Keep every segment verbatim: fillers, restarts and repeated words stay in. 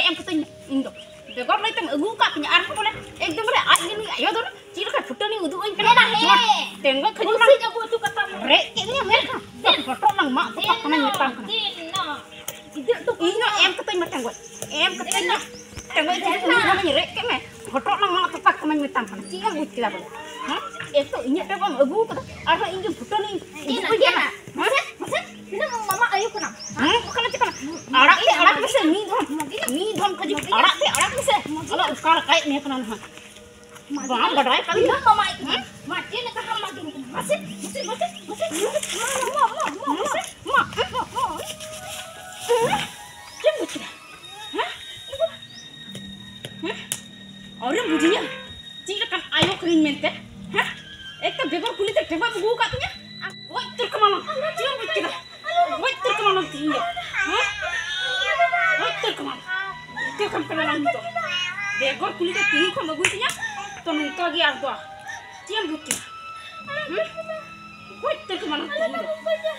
ᱮᱢ ᱠᱟᱹᱛᱟᱹᱧ ᱢᱮ᱾ ᱤᱧ ᱫᱚ ᱵᱮᱜᱚᱨ ᱞᱟᱹᱭ ᱛᱮᱢ ᱟᱹᱜᱩ ᱟᱠᱟᱫ ᱛᱤᱧᱟ, ᱟᱨᱦᱚᱸ ᱵᱚᱞᱮ ᱮᱠᱫᱚᱢ ᱨᱮ ᱟᱡ ᱜᱮ ᱱᱩᱭ ᱟᱭᱳ ᱫᱚ ᱪᱮᱫ ᱞᱮᱠᱟ ᱯᱷᱩᱴᱟᱹᱱᱤᱧ ᱩᱫᱩᱜ ᱟᱹᱧ ᱠᱟᱱᱟ᱾ ᱢᱮᱱᱟ ᱦᱮᱸ᱾ ᱡᱮᱢᱚᱱ ᱛᱮᱸᱜᱚᱡ ᱠᱷᱟᱹᱡᱩᱨ ᱵᱟᱝ ᱵᱩᱥᱤ ᱟᱹᱜᱩ ᱦᱚᱪᱚ ᱠᱟᱛᱟᱢ ᱢᱮ᱾ ᱨᱮᱡ ᱠᱮᱫ ᱢᱮᱭᱟ ᱢᱮᱱᱠᱷᱟᱱ ᱫᱮᱱ ᱦᱚᱴᱚᱜ ᱞᱟᱝ ᱢᱟᱜ ᱛᱚᱯᱟᱜ ᱠᱟᱱᱟᱧ ᱢᱮᱛᱟᱢ ᱠᱟᱱᱟ᱾ ᱫᱮᱱ ᱱᱟ᱾ ᱤᱧ ᱫᱚ ᱮᱢ ᱠᱟᱹᱛᱟᱹᱧ ᱢᱮ ᱛᱮᱸᱜᱚᱡ, ᱮᱢ ᱠᱟᱹᱛᱟᱹᱧ ᱢᱮ ᱛᱮᱸᱜᱚᱡ ᱠᱷᱟᱹᱡᱩᱨ ᱩᱱᱤ ᱦᱚᱸ ᱨᱮᱡ ᱠᱮᱫ ᱢᱮ, ᱦᱚᱴᱚᱜ ᱞᱟᱝ ᱢᱟᱜ ᱛᱚᱯᱟᱜ ᱠᱟᱱᱟᱧ ᱢᱮᱛᱟᱢ ᱠᱟᱱᱟ᱾ ᱪᱮᱫ ᱮᱢ ᱵᱩᱡᱽ ᱠᱮᱫᱟ ᱵᱚᱞᱮ? ᱦᱮᱸ? ᱮᱠ ᱛᱚ ᱤᱧᱟᱹᱜ ᱴᱟᱠᱟᱢ ᱟᱹᱜᱩ ᱠᱟᱫᱟ, ᱟᱨᱦᱚᱸ ᱤᱧ ᱜᱮ ᱯᱷᱩᱴᱟᱹᱱᱤᱧ ᱩᱫᱩᱜ ᱟᱹᱧ ᱠᱟᱱᱟ᱾ ᱦᱮᱸ? ᱢᱟᱥᱮ, ᱢᱟᱥᱮ, ᱛᱤᱱᱟᱹᱜ ᱢᱟᱢᱟ ᱟᱭᱳ ᱠᱟᱱᱟᱢ? ᱦᱮᱸ? ᱚᱠᱟ ᱞᱮ ᱪᱟᱞᱟᱜ ᱠᱟᱱᱟ? ᱟᱲᱟᱜ ᱛᱮ ᱟᱲᱟᱜ ᱢᱮᱥᱮ, ᱢᱤᱫ ᱫᱷᱚᱢ, ᱢᱤᱫ ᱫᱷᱚᱢ ᱠᱷᱟᱹᱡᱩᱨ ᱟᱲᱟᱜ ᱛᱮ ᱟᱲᱟᱜ ᱢᱮᱥᱮ᱾ ᱟᱞᱚ ᱚᱠᱟ ᱞᱮᱠᱟᱭᱮᱫ ᱢᱮᱭᱟ ᱠᱟᱱᱟ ᱱᱟᱦᱟᱜ᱾ ᱵᱟᱢ ᱵᱟᱰᱟᱭ ᱠᱟᱱ ᱫᱚ? ᱢᱟᱢᱟ ᱟᱭᱳ ᱠᱟᱱᱟᱢ᱾ ᱢᱟ, ᱪᱮᱫ ᱞᱮᱠᱟ ᱦᱟᱢ ᱢᱟᱜᱤᱧ ᱠᱟᱱᱟ? ᱢᱟᱥᱮ, ᱢᱟᱥᱮ, ᱢᱟᱥᱮ, ᱢᱟᱥᱮ, ᱢᱟ, ᱢᱟ, ᱢᱟ, ᱢᱟ, ᱢᱟᱥᱮ, ᱢᱟ, ᱢᱟ, ᱢᱟ᱾ ᱪᱮᱫ ᱮᱢ ᱵᱩᱡᱽ ᱠᱮᱫᱟ? ᱦᱮᱸ? ᱦᱮᱸ? ᱟᱹᱣᱨᱤᱢ ᱵᱩᱡᱷᱟᱹᱧᱟ? ᱪᱮᱫ ᱞᱮᱠᱟᱱ ᱟᱭᱳ ᱠᱟᱹᱱᱟᱹᱧ ᱢᱮᱱᱛᱮ? ᱦᱮᱸ? ᱮᱠ ᱛᱚ ᱵᱮᱜᱚᱨ ᱠᱩᱞᱤ ᱛᱮ ᱴᱷᱮᱸᱜᱟᱢ ᱟᱹᱜᱩ ᱟᱠᱟᱫ ᱛᱤᱧᱟ, ᱟᱨ ᱜᱚᱡ ᱩᱛᱟᱹᱨ ᱠᱟᱢᱟᱞᱟᱝ᱾ ᱪᱮᱫ ᱮᱢ ᱵᱩᱡᱽ ᱠᱮᱫᱟ? ᱜᱚᱡ ᱩᱛᱟᱹᱨ ᱠᱟᱢᱟᱞᱟᱝ ᱛᱤᱦᱤᱧ ᱫᱚ᱾ ᱦᱮᱸ? ᱜᱚᱡ ᱩᱛᱟᱹᱨ ᱠᱟᱢᱟᱞᱟᱝ᱾ ᱤᱠᱟᱹ ᱠᱟᱢ ᱠᱟᱱᱟᱞᱟᱝ ᱱᱤᱛᱚᱜ᱾ ᱵᱮᱜᱚᱨ ᱠᱩᱞᱤ ᱛᱮ ᱛᱤᱦᱤᱧ ᱠᱷᱚᱱ ᱟᱹᱜᱩᱭ ᱛᱤᱧᱟ, ᱛᱚ ᱱᱚᱝᱠᱟ ᱜᱮ ᱟᱨ ᱫᱚ᱾ ᱪᱮᱫ ᱮᱢ ᱵᱩᱡᱽ ᱠᱮᱫᱟ? ᱦᱮᱸ? ᱜᱚᱡ ᱩᱛᱟᱹᱨ ᱠᱟᱢᱟᱞᱟᱝ ᱛᱤᱦᱤᱧ ᱫᱚ᱾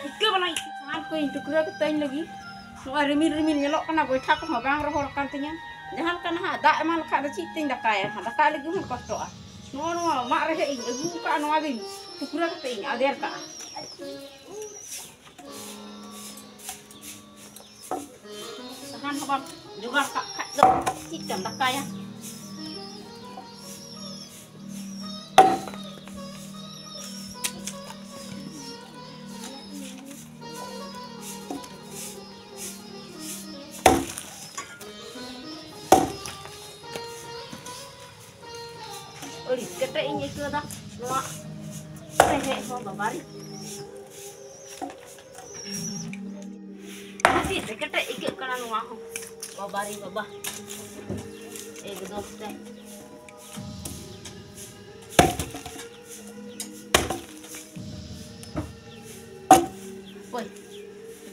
ᱤᱠᱟᱹ ᱵᱟᱞᱟᱝ ᱤᱠᱟᱹ᱾ ᱥᱟᱦᱟᱱ ᱠᱚᱧ ᱴᱩᱠᱨᱟᱹ ᱠᱟᱛᱮᱧ ᱞᱟᱹᱜᱤᱫ᱾ ᱱᱚᱜᱼᱚᱭ ᱨᱤᱢᱤᱞ ᱨᱤᱢᱤᱞ ᱧᱮᱞᱚᱜ ᱠᱟᱱᱟ, ᱜᱚᱭᱴᱷᱟ ᱠᱚᱦᱚᱸ ᱵᱟᱝ ᱨᱚᱦᱚᱲ ᱠᱟᱱ ᱛᱤᱧᱟ᱾ ᱡᱟᱦᱟᱸ ᱞᱮᱠᱟ ᱱᱟᱦᱟᱜ ᱫᱟᱜ ᱮᱢᱟᱱ ᱞᱮᱠᱷᱟᱡ ᱫᱚ ᱪᱮᱫ ᱛᱤᱧ ᱫᱟᱠᱟᱭᱟ? ᱫᱟᱠᱟᱭ ᱞᱟᱹᱜᱤᱫ ᱦᱚᱸ ᱠᱚᱥᱴᱚᱜᱼᱟ᱾ ᱱᱚᱜᱼᱚ ᱱᱚᱣᱟ ᱢᱟᱫ ᱨᱮᱦᱮᱫ ᱤᱧ ᱟᱹᱜᱩ ᱟᱠᱟᱫᱼᱟ, ᱱᱚᱣᱟ ᱜᱤᱧ ᱴᱩᱠᱨᱟᱹ ᱠᱟᱛᱮ ᱤᱧ ᱟᱫᱮᱨ ᱠᱟᱜᱼᱟ᱾ ᱥᱟᱦᱟᱱ ᱦᱚᱸ ᱵᱟᱢ ᱡᱚᱜᱟᱲ ᱠᱟᱜ ᱠᱷᱟᱡ ᱫᱚ ᱪᱮᱫ ᱛᱮᱢ ᱫᱟᱠᱟᱭᱟ? ᱟᱹᱲᱤᱥ ᱠᱟᱛᱮ ᱤᱧ ᱟᱹᱭᱠᱟᱹᱣ ᱫᱟ ᱱᱚᱣᱟ ᱨᱮᱦᱮᱫ ᱦᱚᱸ, ᱵᱟᱵᱟᱨᱮ᱾ ᱟᱹᱰᱤ ᱠᱮᱴᱮᱡ ᱟᱹᱭᱠᱟᱹᱜ ᱠᱟᱱᱟ ᱱᱚᱣᱟ ᱦᱚᱸ᱾ ᱵᱟᱵᱟᱨᱮ ᱵᱟᱵᱟ, ᱮᱠᱫᱚᱢ ᱛᱮ᱾ ᱦᱳᱭ,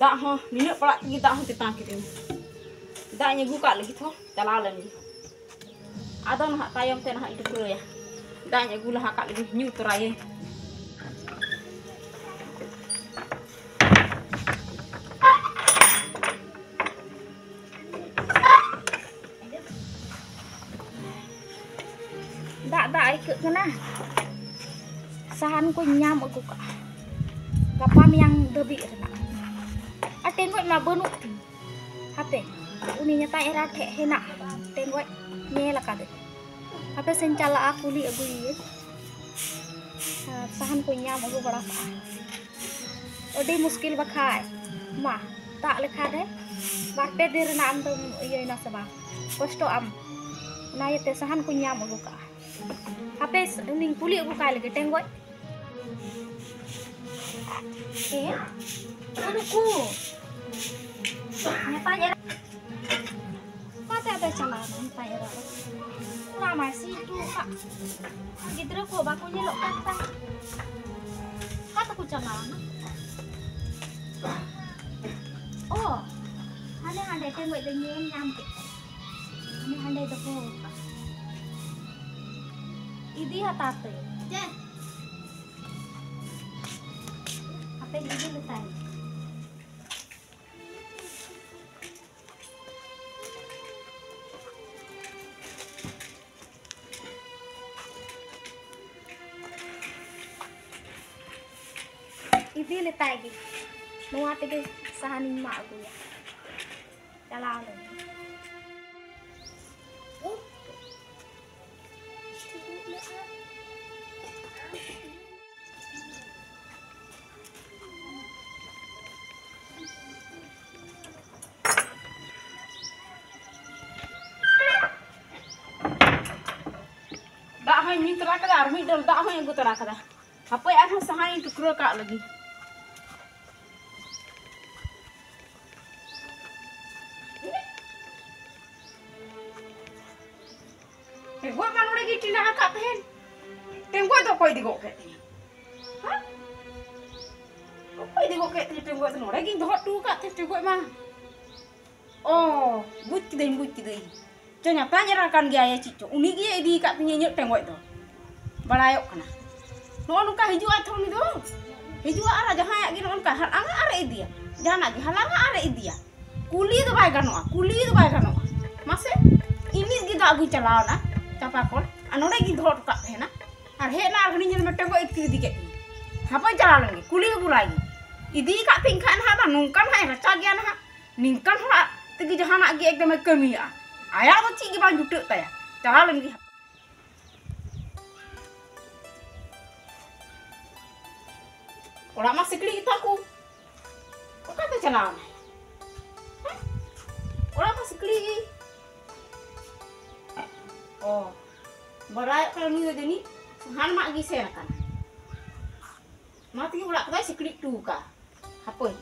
ᱫᱟᱜ ᱦᱚᱸ ᱱᱤᱱᱟᱹᱜ ᱯᱟᱲᱟᱜ ᱛᱮᱜᱮ ᱫᱟᱜ ᱦᱚᱸ ᱛᱮᱛᱟᱝ ᱠᱤᱫᱤᱧᱟ᱾ ᱫᱟᱜ ᱤᱧ ᱟᱹᱜᱩ ᱠᱟᱜ ᱞᱟᱹᱜᱤᱫ ᱦᱚᱸ ᱪᱟᱞᱟᱣ ᱞᱮᱱ ᱜᱮ᱾ ᱟᱫᱚ ᱱᱟᱦᱟᱜ ᱛᱟᱭᱚᱢ ᱛᱮ ᱱᱟᱦᱟᱜ ᱤᱧ ᱴᱩᱠᱨᱟᱹᱭᱟ᱾ ᱫᱟᱜ ᱤᱧ ᱟᱹᱜᱩ ᱞᱟᱦᱟ ᱠᱟᱜ ᱞᱮᱜᱮ, ᱧᱩ ᱛᱚᱨᱟᱭᱟᱹᱧ᱾ ᱫᱟᱜ ᱫᱟᱜ ᱟᱹᱭᱠᱟᱹᱜ ᱠᱟᱱᱟ᱾ ᱥᱟᱦᱟᱱ ᱠᱚᱧ ᱧᱟᱢ ᱟᱹᱜᱩ ᱠᱟᱜᱼᱟ ᱜᱟᱯᱟ ᱢᱮᱭᱟᱝ ᱫᱷᱟᱹᱵᱤᱡ ᱨᱮᱱᱟᱜ᱾ ᱟᱨ ᱴᱮᱸᱜᱚᱡ ᱢᱟ ᱵᱟᱹᱱᱩᱜ ᱛᱤᱧ᱾ ᱦᱟᱯᱮ, ᱩᱱᱤ ᱧᱮᱛᱟᱧ ᱮᱨᱟ ᱴᱷᱮᱡ ᱦᱮᱱᱟᱜ ᱴᱮᱸᱜᱚᱡ, ᱧᱮᱞ ᱟᱠᱟᱫᱟᱹᱧ᱾ ᱦᱟᱯᱮ ᱥᱮᱧ ᱪᱟᱞᱟᱜᱼᱟ, ᱠᱩᱞᱤ ᱟᱹᱜᱩᱭᱮᱭᱟᱹᱧ᱾ ᱟᱨ ᱥᱟᱦᱟᱱ ᱠᱚᱧ ᱧᱟᱢ ᱟᱹᱜᱩ ᱵᱟᱲᱟ ᱠᱟᱜᱼᱟ᱾ ᱟᱹᱰᱤ ᱢᱩᱥᱠᱤᱞ ᱵᱟᱠᱷᱟᱡ᱾ ᱢᱟ, ᱫᱟᱜ ᱞᱮᱠᱷᱟᱱ ᱨᱮ ᱵᱟᱨ ᱯᱮ ᱫᱤᱱ ᱨᱮᱱᱟᱜ ᱟᱢ ᱫᱚᱢ ᱤᱭᱟᱹᱭᱮᱱᱟ ᱥᱮ ᱵᱟᱝ? ᱠᱚᱥᱴᱚᱜ ᱟᱢ᱾ ᱚᱱᱟ ᱤᱭᱟᱹᱛᱮ ᱥᱟᱦᱟᱱ ᱠᱚᱧ ᱧᱟᱢ ᱟᱹᱜᱩ ᱠᱟᱜᱼᱟ᱾ ᱦᱟᱯᱮ, ᱩᱱᱤᱧ ᱠᱩᱞᱤ ᱟᱹᱜᱩ ᱠᱟᱭ ᱞᱮᱜᱮ, ᱴᱮᱸᱜᱚᱡ᱾ ᱮ, ᱩᱱᱠᱩ ᱢᱮᱛᱟᱧ ᱮᱨᱟ᱾ ᱚᱠᱟᱛᱮ ᱟᱫᱚᱭ ᱪᱟᱞᱟᱣᱱᱟ ᱢᱮᱛᱟᱧ ᱮᱨᱟ ᱫᱚ? ᱚᱲᱟᱜ ᱢᱟᱭ ᱥᱤᱧ ᱦᱚᱴᱚ ᱟᱠᱟᱫ᱾ ᱜᱤᱫᱽᱨᱟᱹ ᱠᱚ ᱵᱟᱠᱚ ᱧᱮᱞᱚᱜ ᱠᱟᱱ ᱛᱟᱭ᱾ ᱚᱠᱟ ᱛᱮᱠᱚ ᱪᱟᱞᱟᱣᱱᱟ? ᱚ, ᱦᱟᱸᱰᱮ ᱦᱟᱸᱰᱮ ᱴᱮᱸᱜᱚᱡ ᱫᱚᱧ ᱧᱮᱞ ᱧᱟᱢ ᱠᱮᱫ ᱛᱟᱭᱟ᱾ ᱦᱟᱸᱰᱮ ᱦᱟᱸᱰᱮ ᱫᱚᱦᱚ ᱟᱠᱟᱫ᱾ ᱤᱫᱤ ᱦᱟᱛᱟᱲ ᱛᱟᱹᱭᱟᱹᱧ᱾ ᱪᱮᱫ? ᱦᱟᱯᱮᱧ ᱤᱫᱤ ᱞᱮᱛᱟᱭ᱾ ᱤᱫᱤ ᱞᱮᱛᱟᱭ ᱜᱮ᱾ ᱱᱚᱣᱟ ᱛᱮᱜᱮ ᱥᱟᱦᱟᱱᱤᱧ ᱢᱟᱜ ᱟᱹᱜᱩᱭᱟ᱾ ᱪᱟᱞᱟᱣ ᱞᱮᱱ᱾ ᱫᱟᱜ ᱦᱚᱸᱧ ᱧᱩ ᱛᱚᱨᱟ ᱠᱮᱫᱟ ᱟᱨ ᱢᱤᱫ ᱰᱚᱞ ᱫᱟᱜ ᱦᱚᱸᱧ ᱟᱹᱜᱩ ᱛᱚᱨᱟ ᱠᱮᱫᱟ᱾ ᱦᱟᱯᱮ ᱟᱨᱦᱚᱸ ᱥᱟᱦᱟᱱᱤᱧ ᱴᱩᱠᱨᱟᱹ ᱠᱟᱜ ᱞᱮᱜᱮ᱾ ᱴᱮᱸᱜᱚᱡ ᱢᱟ ᱱᱚᱰᱮ ᱜᱮ ᱴᱮᱸᱰᱟ ᱟᱠᱟᱫ ᱛᱟᱦᱮᱱ᱾ ᱴᱮᱸᱜᱚᱡ ᱫᱚ ᱚᱠᱚᱭ ᱤᱫᱤ ᱜᱚᱫ ᱠᱮᱫ ᱛᱤᱧᱟ? ᱦᱮᱸ? ᱚᱠᱚᱭ ᱤᱫᱤ ᱜᱚᱫ ᱠᱮᱫ ᱛᱤᱧᱟ ᱴᱮᱸᱜᱚᱡ ᱫᱚ? ᱱᱚᱰᱮ ᱜᱤᱧ ᱫᱚᱦᱚ ᱦᱚᱴᱚ ᱟᱠᱟᱫ ᱛᱟᱦᱮᱸ ᱴᱮᱸᱜᱚᱡ ᱢᱟ᱾ ᱚ, ᱵᱩᱡᱽ ᱠᱤᱫᱟᱹᱧ, ᱵᱩᱡᱽ ᱠᱤᱫᱟᱹᱧ᱾ ᱪᱚ ᱧᱟᱛᱟᱧ ᱮᱨᱟ ᱠᱟᱱ ᱜᱮᱭᱟᱭ ᱪᱮᱫ ᱪᱚ᱾ ᱩᱱᱤ ᱜᱮ ᱤᱫᱤ ᱟᱠᱟᱫ ᱛᱤᱧᱟᱹ ᱤᱧᱟᱹᱜ ᱴᱮᱸᱜᱚᱡ ᱫᱚ᱾ ᱵᱟᱲᱟᱭᱚᱜ ᱠᱟᱱᱟ᱾ ᱱᱚᱜᱼᱚ ᱱᱚᱝᱠᱟ ᱦᱤᱡᱩᱜᱼᱟᱭ ᱛᱷᱚ ᱩᱱᱤ ᱫᱚ᱾ ᱦᱤᱡᱩᱜᱼᱟ ᱟᱨ ᱡᱟᱦᱟᱸᱭᱟᱜ ᱜᱮ ᱱᱚᱜᱼᱚ ᱱᱚᱝᱠᱟ ᱦᱟᱞᱟᱝᱟ ᱟᱨᱮ ᱤᱫᱤᱭᱟ᱾ ᱡᱟᱦᱟᱱᱟᱜ ᱜᱮ ᱦᱟᱞᱟᱝᱟ ᱟᱨᱮ ᱤᱫᱤᱭᱟ᱾ ᱠᱩᱞᱤ ᱫᱚ ᱵᱟᱭ ᱜᱟᱱᱚᱜᱼᱟ, ᱠᱩᱞᱤ ᱫᱚ ᱵᱟᱭ ᱜᱟᱱᱚᱜᱼᱟ᱾ ᱢᱟᱥᱮ, ᱤᱧᱤᱡ ᱜᱮ ᱫᱟᱜ ᱟᱹᱜᱩᱭ ᱪᱟᱞᱟᱣ ᱮᱱᱟ ᱪᱟᱸᱯᱟ ᱠᱚᱞ᱾ ᱟᱨ ᱱᱚᱰᱮ ᱜᱤᱧ ᱫᱚᱦᱚ ᱦᱚᱴᱚ ᱠᱟᱜ ᱛᱟᱦᱮᱱᱟ᱾ ᱟᱨ ᱦᱮᱡ ᱮᱱᱟ ᱟᱨ ᱦᱟᱹᱱᱤ ᱧᱮᱞ ᱢᱮ ᱴᱮᱸᱜᱚᱡ ᱤᱛᱠᱤᱨ ᱤᱫᱤ ᱠᱮᱫ ᱛᱤᱧᱟ᱾ ᱦᱟᱯᱳᱭ ᱪᱟᱞᱟᱣ ᱞᱮᱱ ᱜᱮ, ᱠᱩᱞᱤ ᱟᱹᱜᱩ ᱞᱟᱭ ᱜᱮ᱾ ᱤᱫᱤ ᱟᱠᱟᱫ ᱛᱤᱧ ᱠᱷᱟᱱ ᱱᱟᱦᱟᱜ ᱫᱚ ᱱᱚᱝᱠᱟᱱ ᱦᱟᱸᱜ ᱮ ᱨᱟᱪᱟ ᱜᱮᱭᱟ ᱱᱟᱦᱟᱜ, ᱱᱤᱝᱠᱟᱱ ᱦᱚᱲᱟᱜ ᱛᱮᱜᱮ ᱡᱟᱦᱟᱱᱟᱜ ᱜᱮ ᱮᱠᱫᱚᱢᱮ ᱠᱟᱹᱢᱤᱭᱟᱜᱼᱟ᱾ ᱟᱭᱟᱜ ᱫᱚ ᱪᱮᱫ ᱜᱮ ᱵᱟᱝ ᱡᱩᱴᱟᱹᱜ ᱛᱟᱭᱟ᱾ ᱪᱟᱞᱟᱣ ᱞᱮᱱ ᱜᱮ᱾ ᱚᱲᱟᱜ ᱢᱟ ᱥᱤᱠᱲᱤᱡ ᱜᱮᱛᱟ ᱠᱚ᱾ ᱚᱠᱟᱛᱮ ᱪᱟᱞᱟᱣ ᱮᱱᱟᱭ? ᱦᱮᱸ? ᱚᱲᱟᱜ ᱢᱟ ᱥᱤᱠᱲᱤᱡ ᱜᱮ᱾ ᱚ, ᱵᱟᱲᱟᱭᱚᱜ ᱠᱟᱱᱟ ᱱᱩᱭ ᱫᱚ ᱡᱟᱹᱱᱤᱡ ᱥᱟᱦᱟᱱ ᱢᱟᱜ ᱜᱮ ᱥᱮᱱ ᱟᱠᱟᱱᱟ᱾ ᱚᱱᱟ ᱛᱮᱜᱮ ᱚᱲᱟᱜ ᱠᱚᱫᱚᱭ ᱥᱤᱠᱲᱤᱡ ᱦᱚᱴᱚ ᱟᱠᱟᱫᱼᱟ᱾ ᱦᱟᱯᱳᱭ,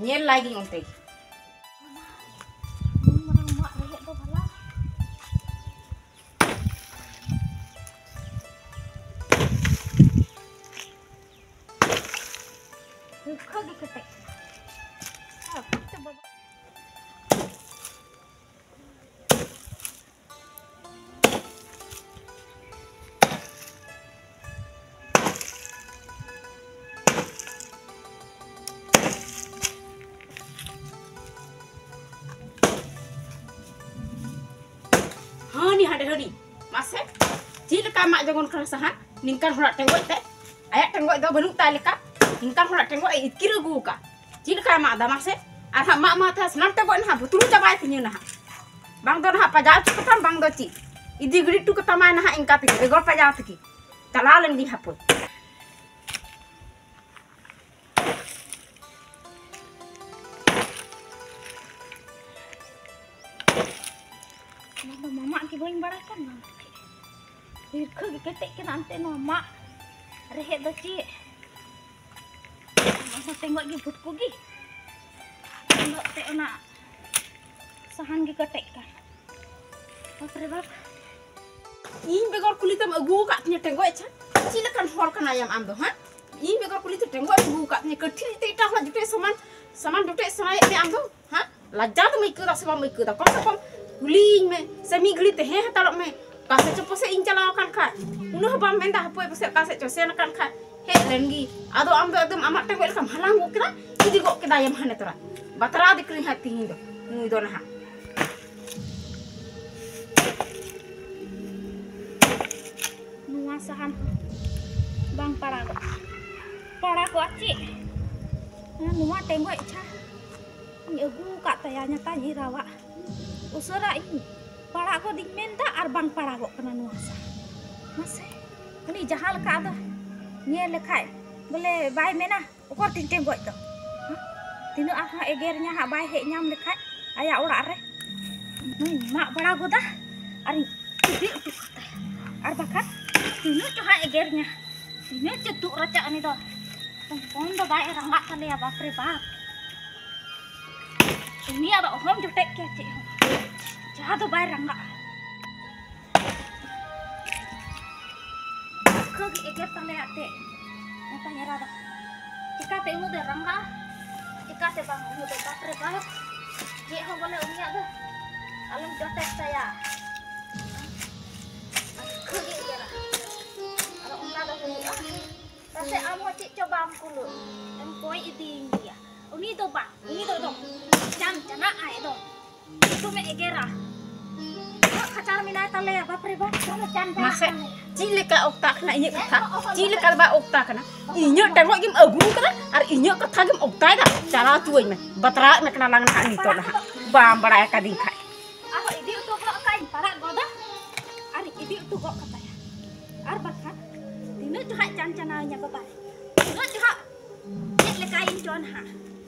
ᱧᱮᱞ ᱞᱟᱭ ᱜᱤᱧ ᱚᱱᱛᱮ ᱜᱮ᱾ ᱱᱩᱱ ᱢᱟᱨᱟᱝ ᱢᱟᱫ ᱨᱮᱦᱮᱫ ᱫᱚ ᱵᱷᱟᱞᱟ᱾ ᱦᱤᱨᱠᱷᱟᱹ ᱜᱮ ᱠᱮᱴᱮᱡ ᱠᱟᱱᱟ᱾ ᱟᱨ ᱯᱷᱩᱴ ᱛᱮ ᱵᱟᱵᱟ᱾ ᱦᱟᱹᱱᱤ ᱦᱟᱸᱰᱮ ᱦᱟᱹᱱᱤ᱾ ᱢᱟᱥᱮ, ᱪᱮᱫ ᱞᱮᱠᱟ ᱢᱟᱜ ᱡᱚᱝ ᱠᱟᱱᱟ ᱥᱟᱦᱟᱱ? ᱱᱤᱝᱠᱟᱱ ᱦᱚᱲᱟᱜ ᱴᱮᱸᱜᱚᱡ ᱛᱮ, ᱟᱭᱟᱜ ᱴᱮᱸᱜᱚᱡ ᱫᱚ ᱵᱟᱹᱱᱩᱜ ᱛᱟᱭ ᱞᱮᱠᱟ, ᱱᱤᱝᱠᱟᱱ ᱦᱚᱲᱟᱜ ᱴᱮᱸᱜᱚᱡ ᱮ ᱤᱛᱠᱤᱨ ᱟᱹᱜᱩ ᱟᱠᱟᱫ᱾ ᱪᱮᱫ ᱞᱮᱠᱟᱭ ᱢᱟᱜ ᱫᱟ ᱢᱟᱥᱮ? ᱟᱨ ᱦᱟᱸᱜ ᱢᱟᱜ ᱢᱟᱜ ᱛᱮ ᱥᱟᱱᱟᱢ ᱴᱮᱸᱜᱚᱡ ᱱᱟᱦᱟᱜ ᱵᱷᱩᱛᱩᱲ ᱪᱟᱵᱟᱭ ᱛᱤᱧᱟᱹ ᱱᱟᱦᱟᱜ᱾ ᱵᱟᱝ ᱫᱚ ᱱᱟᱦᱟᱜ ᱯᱟᱡᱟᱣ ᱦᱚᱪᱚ ᱠᱟᱛᱟᱢ, ᱵᱟᱝ ᱫᱚ ᱪᱮᱫ᱾ ᱤᱫᱤ ᱜᱤᱰᱤ ᱦᱚᱴᱚ ᱠᱟᱛᱟᱢᱟᱭ ᱱᱟᱦᱟᱜ ᱤᱱᱠᱟ ᱛᱮᱜᱮ, ᱵᱮᱜᱚᱨ ᱯᱟᱡᱟᱣ ᱛᱮᱜᱮ᱾ ᱪᱟᱞᱟᱣ ᱞᱮᱱ ᱜᱤᱧ ᱦᱟᱯᱳᱭ᱾ ᱚᱱᱟ ᱫᱚ ᱢᱟᱢᱟᱜ ᱜᱮ ᱵᱟᱹᱧ ᱵᱟᱲᱟᱭ ᱠᱟᱱ ᱵᱟᱝ᱾ ᱦᱤᱨᱠᱷᱟᱹ ᱜᱮ ᱠᱮᱴᱮᱡ ᱠᱟᱱᱟ ᱮᱱᱛᱮ ᱱᱚᱣᱟ ᱢᱟᱜ ᱨᱮᱦᱮᱫ ᱫᱚ ᱪᱮᱫ? ᱚᱱᱟ ᱴᱮᱸᱜᱚᱡ ᱜᱮ ᱵᱷᱩᱴᱠᱩ ᱜᱮ᱾ ᱟᱫᱚ ᱮᱱᱛᱮ ᱚᱱᱟ ᱥᱟᱦᱟᱱ ᱜᱮ ᱠᱮᱴᱮᱡ ᱠᱟᱱ᱾ ᱵᱟᱯ ᱨᱮ ᱵᱟᱯ᱾ ᱤᱧ ᱵᱮᱜᱚᱨ ᱠᱩᱞᱤ ᱛᱮᱢ ᱟᱹᱜᱩ ᱟᱠᱟᱫ ᱛᱤᱧᱟᱹ ᱴᱮᱸᱜᱚᱡ ᱪᱷᱟ? ᱪᱮᱫ ᱞᱮᱠᱟᱱ ᱦᱚᱲ ᱠᱟᱱᱟᱭᱟᱢ ᱟᱢ ᱫᱚ, ᱦᱮᱸ? ᱤᱧ ᱵᱮᱜᱚᱨ ᱠᱩᱞᱤ ᱛᱮ ᱴᱮᱸᱜᱚᱡ ᱮᱢ ᱟᱹᱜᱩ ᱟᱠᱟᱫ ᱛᱤᱧᱟᱹ, ᱠᱟᱹᱴᱷᱤ ᱛᱮ ᱮᱴᱟᱜ ᱦᱚᱲᱟᱜ ᱡᱚᱴᱮᱫ ᱥᱟᱢᱟᱱ, ᱥᱟᱢᱟᱱ ᱡᱚᱴᱮᱫ ᱥᱟᱱᱟᱭᱮᱫ ᱢᱮᱭᱟ ᱟᱢ ᱫᱚ, ᱦᱮᱸ? ᱞᱟᱡᱡᱟ ᱫᱚᱢ ᱟᱹᱭᱠᱟᱹᱣ ᱫᱟ ᱥᱮ ᱵᱟᱢ ᱟᱹᱭᱠᱟᱹᱣ ᱫᱟ? ᱠᱚᱢ ᱥᱮ ᱠᱚᱢ ᱠᱩᱞᱤᱭᱤᱧ ᱢᱮ, ᱥᱮ ᱢᱤᱫ ᱜᱷᱟᱹᱲᱤ ᱛᱟᱦᱮᱸ ᱦᱟᱛᱟᱲᱚᱜ ᱢᱮ᱾ ᱚᱠᱟ ᱥᱮᱫ ᱪᱚ ᱯᱟᱥᱮᱡ ᱤᱧ ᱪᱟᱞᱟᱣ ᱟᱠᱟᱱ ᱠᱷᱟᱡ, ᱩᱱᱟᱹᱜ ᱦᱚᱸ ᱵᱟᱢ ᱢᱮᱱᱫᱟ, ᱦᱟᱯᱳᱭ ᱯᱟᱥᱮᱡ ᱚᱠᱟ ᱥᱮᱫ ᱪᱚ ᱥᱮᱱ ᱟᱠᱟᱱ ᱠᱷᱟᱡ, ᱦᱮᱡ ᱞᱮᱱ ᱜᱮ᱾ ᱟᱫᱚ ᱟᱢ ᱫᱚ ᱮᱠᱫᱚᱢ ᱟᱢᱟᱜ ᱴᱮᱸᱜᱚᱡ ᱞᱮᱠᱟᱢ ᱦᱟᱞᱟᱝ ᱜᱚᱫ ᱠᱮᱫᱟ, ᱤᱫᱤ ᱜᱚᱫ ᱠᱮᱫᱟᱭᱮᱢ ᱦᱟᱱᱮ ᱛᱚᱨᱟ᱾ ᱵᱟᱛᱨᱟᱣ ᱫᱤᱠᱨᱤᱧ ᱦᱟᱸᱜ ᱛᱤᱦᱤᱧ ᱫᱚ, ᱱᱩᱭ ᱫᱚ ᱱᱟᱦᱟᱜ᱾ ᱵᱟᱝ ᱯᱟᱲᱟᱜᱚᱜ᱾ ᱯᱟᱲᱟᱜᱚᱜᱼᱟ ᱪᱮᱫ? ᱦᱮᱸ, ᱱᱚᱣᱟ ᱴᱮᱸᱜᱚᱡ ᱪᱷᱟ ᱤᱧ ᱟᱹᱜᱩ ᱟᱠᱟᱫ ᱛᱟᱭᱟ ᱧᱟᱛᱟᱧ ᱮᱨᱟᱣᱟᱜ᱾ ᱩᱥᱟᱹᱨᱟ ᱤᱧ ᱯᱟᱲᱟᱜ ᱜᱚᱫᱤᱧ ᱢᱮᱱᱫᱟ ᱟᱨ ᱵᱟᱝ ᱯᱟᱲᱟᱜᱚᱜ ᱠᱟᱱᱟ ᱱᱚᱣᱟ ᱥᱟ᱾ ᱢᱟᱥᱮ, ᱩᱱᱤ ᱡᱟᱦᱟᱸ ᱞᱮᱠᱟ ᱟᱫᱚ ᱧᱮᱞ ᱞᱮᱠᱷᱟᱡ ᱵᱚᱞᱮ ᱵᱟᱭ ᱢᱮᱱᱟ, "ᱚᱠᱚᱨ ᱛᱤᱧ ᱴᱮᱸᱜᱚᱡ ᱫᱚ?" ᱦᱮᱸ? ᱛᱤᱱᱟᱹᱜ ᱟᱨᱦᱚᱸ ᱮᱜᱮᱨ ᱧᱟ ᱦᱟᱸᱜ, ᱵᱟᱭ ᱦᱮᱡ ᱧᱟᱢ ᱞᱮᱠᱷᱟᱡ ᱟᱭᱟᱜ ᱚᱲᱟᱜ ᱨᱮ᱾ ᱱᱩᱭ ᱢᱟᱜ ᱵᱟᱲᱟ ᱜᱚᱫᱟ ᱟᱨᱤᱧ ᱤᱫᱤ ᱦᱚᱴᱚ ᱠᱟᱛᱟᱭᱟ᱾ ᱟᱨ ᱵᱟᱠᱷᱟᱱ ᱛᱤᱱᱟᱹᱜ ᱪᱚ ᱦᱟᱸᱜ ᱮᱜᱮᱨ ᱧᱟ, ᱛᱤᱱᱟᱹᱜ ᱪᱚ ᱛᱩᱫ ᱨᱟᱪᱟᱜ ᱩᱱᱤ ᱫᱚ᱾ ᱦᱚᱯᱚᱱ ᱫᱚ ᱵᱟᱭ ᱨᱟᱸᱜᱟᱜ ᱛᱟᱞᱮᱭᱟ, ᱵᱟᱯ ᱨᱮ ᱵᱟᱯ᱾ ᱩᱱᱤᱭᱟᱜ ᱫᱚ ᱚᱦᱚᱢ ᱡᱚᱴᱮᱫ ᱠᱮᱭᱟ ᱪᱮᱫ ᱦᱚᱸ᱾ ᱡᱟᱦᱟᱸ ᱫᱚ ᱵᱟᱭ ᱨᱟᱸᱜᱟᱜᱼᱟ᱾ ᱫᱩᱠᱷᱟᱹ ᱜᱮ ᱮᱜᱮᱨ ᱛᱟᱞᱮᱭᱟ ᱛᱮ᱾ ᱱᱮᱛᱟ ᱧᱮᱞᱟ ᱫᱚ᱾ ᱪᱤᱠᱟᱛᱮ ᱩᱱᱟᱹᱜ ᱫᱚ ᱨᱟᱸᱜᱟᱜᱼᱟ? ᱪᱤᱠᱟᱛᱮ ᱵᱟᱝ ᱩᱱᱟᱹᱜ ᱫᱚ ᱵᱟᱯ ᱨᱮ ᱵᱟᱯ᱾ ᱪᱮᱫ ᱦᱚᱸ ᱵᱚᱞᱮ ᱩᱱᱤᱭᱟᱜ ᱫᱚ ᱟᱞᱚᱢ ᱡᱚᱴᱮᱫ ᱛᱟᱭᱟ᱾ ᱫᱩᱠᱷᱟᱹ ᱜᱮ ᱮᱜᱮᱨᱟ᱾ ᱟᱫᱚ ᱚᱱᱠᱟ ᱫᱚ ᱦᱩᱭᱩᱜᱼᱟ᱾ ᱯᱟᱥᱮ ᱟᱢ ᱦᱚᱸ ᱪᱮᱫ ᱪᱚ ᱵᱟᱢ ᱠᱩᱞᱟᱹᱜ᱾ ᱮᱢ ᱠᱚᱭ ᱤᱫᱤᱭᱤᱧ ᱜᱮᱭᱟ᱾ ᱩᱱᱤ ᱫᱚ ᱵᱟᱝ, ᱩᱱᱤ ᱫᱚ ᱮᱠᱫᱚᱢ ᱪᱟᱱ ᱪᱟᱱᱟᱜ ᱟᱭ ᱮᱠᱫᱚᱢ᱾ ᱮᱠᱫᱚᱢᱮ ᱮᱜᱮᱨᱟ᱾ ᱩᱱᱟᱹᱜ ᱠᱷᱟᱪᱟᱲ ᱢᱮᱱᱟᱭ ᱛᱟᱞᱮᱭᱟ, ᱵᱟᱯ ᱨᱮ ᱵᱟᱯ, ᱫᱚᱢᱮ ᱪᱟᱱ ᱪᱟᱱᱟᱜ ᱢᱟᱥᱮ, ᱛᱟᱞᱮᱭᱟ᱾ ᱪᱮᱫ ᱞᱮᱠᱟ ᱚᱠᱛᱟ ᱠᱟᱱᱟ ᱤᱧᱟᱹᱜ ᱠᱟᱛᱷᱟ? ᱦᱮᱸ, ᱚᱦᱚ, ᱪᱮᱫ ᱞᱮᱠᱟ ᱵᱟ ᱚᱠᱛᱟ ᱠᱟᱱᱟ? ᱤᱧᱟᱹᱜ ᱴᱮᱸᱜᱚᱡ ᱜᱮᱢ ᱟᱹᱜᱩ ᱠᱟᱫᱟ ᱟᱨ ᱤᱧᱟᱹᱜ ᱠᱟᱛᱷᱟ ᱜᱮᱢ ᱚᱠᱛᱟᱭᱮᱫᱟ? ᱪᱟᱞᱟᱣ ᱦᱚᱪᱚᱣᱟᱹᱧ ᱢᱮ, ᱵᱟᱛᱨᱟᱣᱮᱫ ᱢᱮ ᱠᱟᱱᱟ ᱞᱟᱝ ᱱᱟᱦᱟᱜ ᱱᱤᱛᱚᱜ ᱱᱟᱦᱟᱜ, ᱵᱟᱢ ᱵᱟᱲᱟᱭ ᱟᱠᱟᱫᱤᱧ ᱠᱷᱟᱡ᱾ ᱟᱨᱦᱚᱸ ᱤᱫᱤ ᱦᱚᱴᱚ ᱠᱟᱜ ᱠᱷᱟᱡ ᱯᱟᱲᱟᱜ ᱜᱚᱫᱟ ᱟᱨ ᱤᱫᱤ ᱦᱚᱴᱚ ᱜᱚᱫ ᱠᱟᱛᱟᱭᱟ᱾ ᱟᱨ ᱵᱟᱠᱷᱟᱱ ᱛᱤᱱᱟᱹᱜ ᱪᱚ ᱦᱟᱸᱜ ᱪᱟᱱ ᱪᱟᱱᱟᱣᱤᱧᱟ ᱵᱟᱵᱟ ᱨᱮ, ᱛᱤᱱᱟᱹᱜ ᱪᱚ ᱦᱟᱸᱜ ᱪᱮᱫ ᱞᱮᱠᱟᱭᱤᱧ ᱪᱚ ᱱᱟᱦᱟᱜ᱾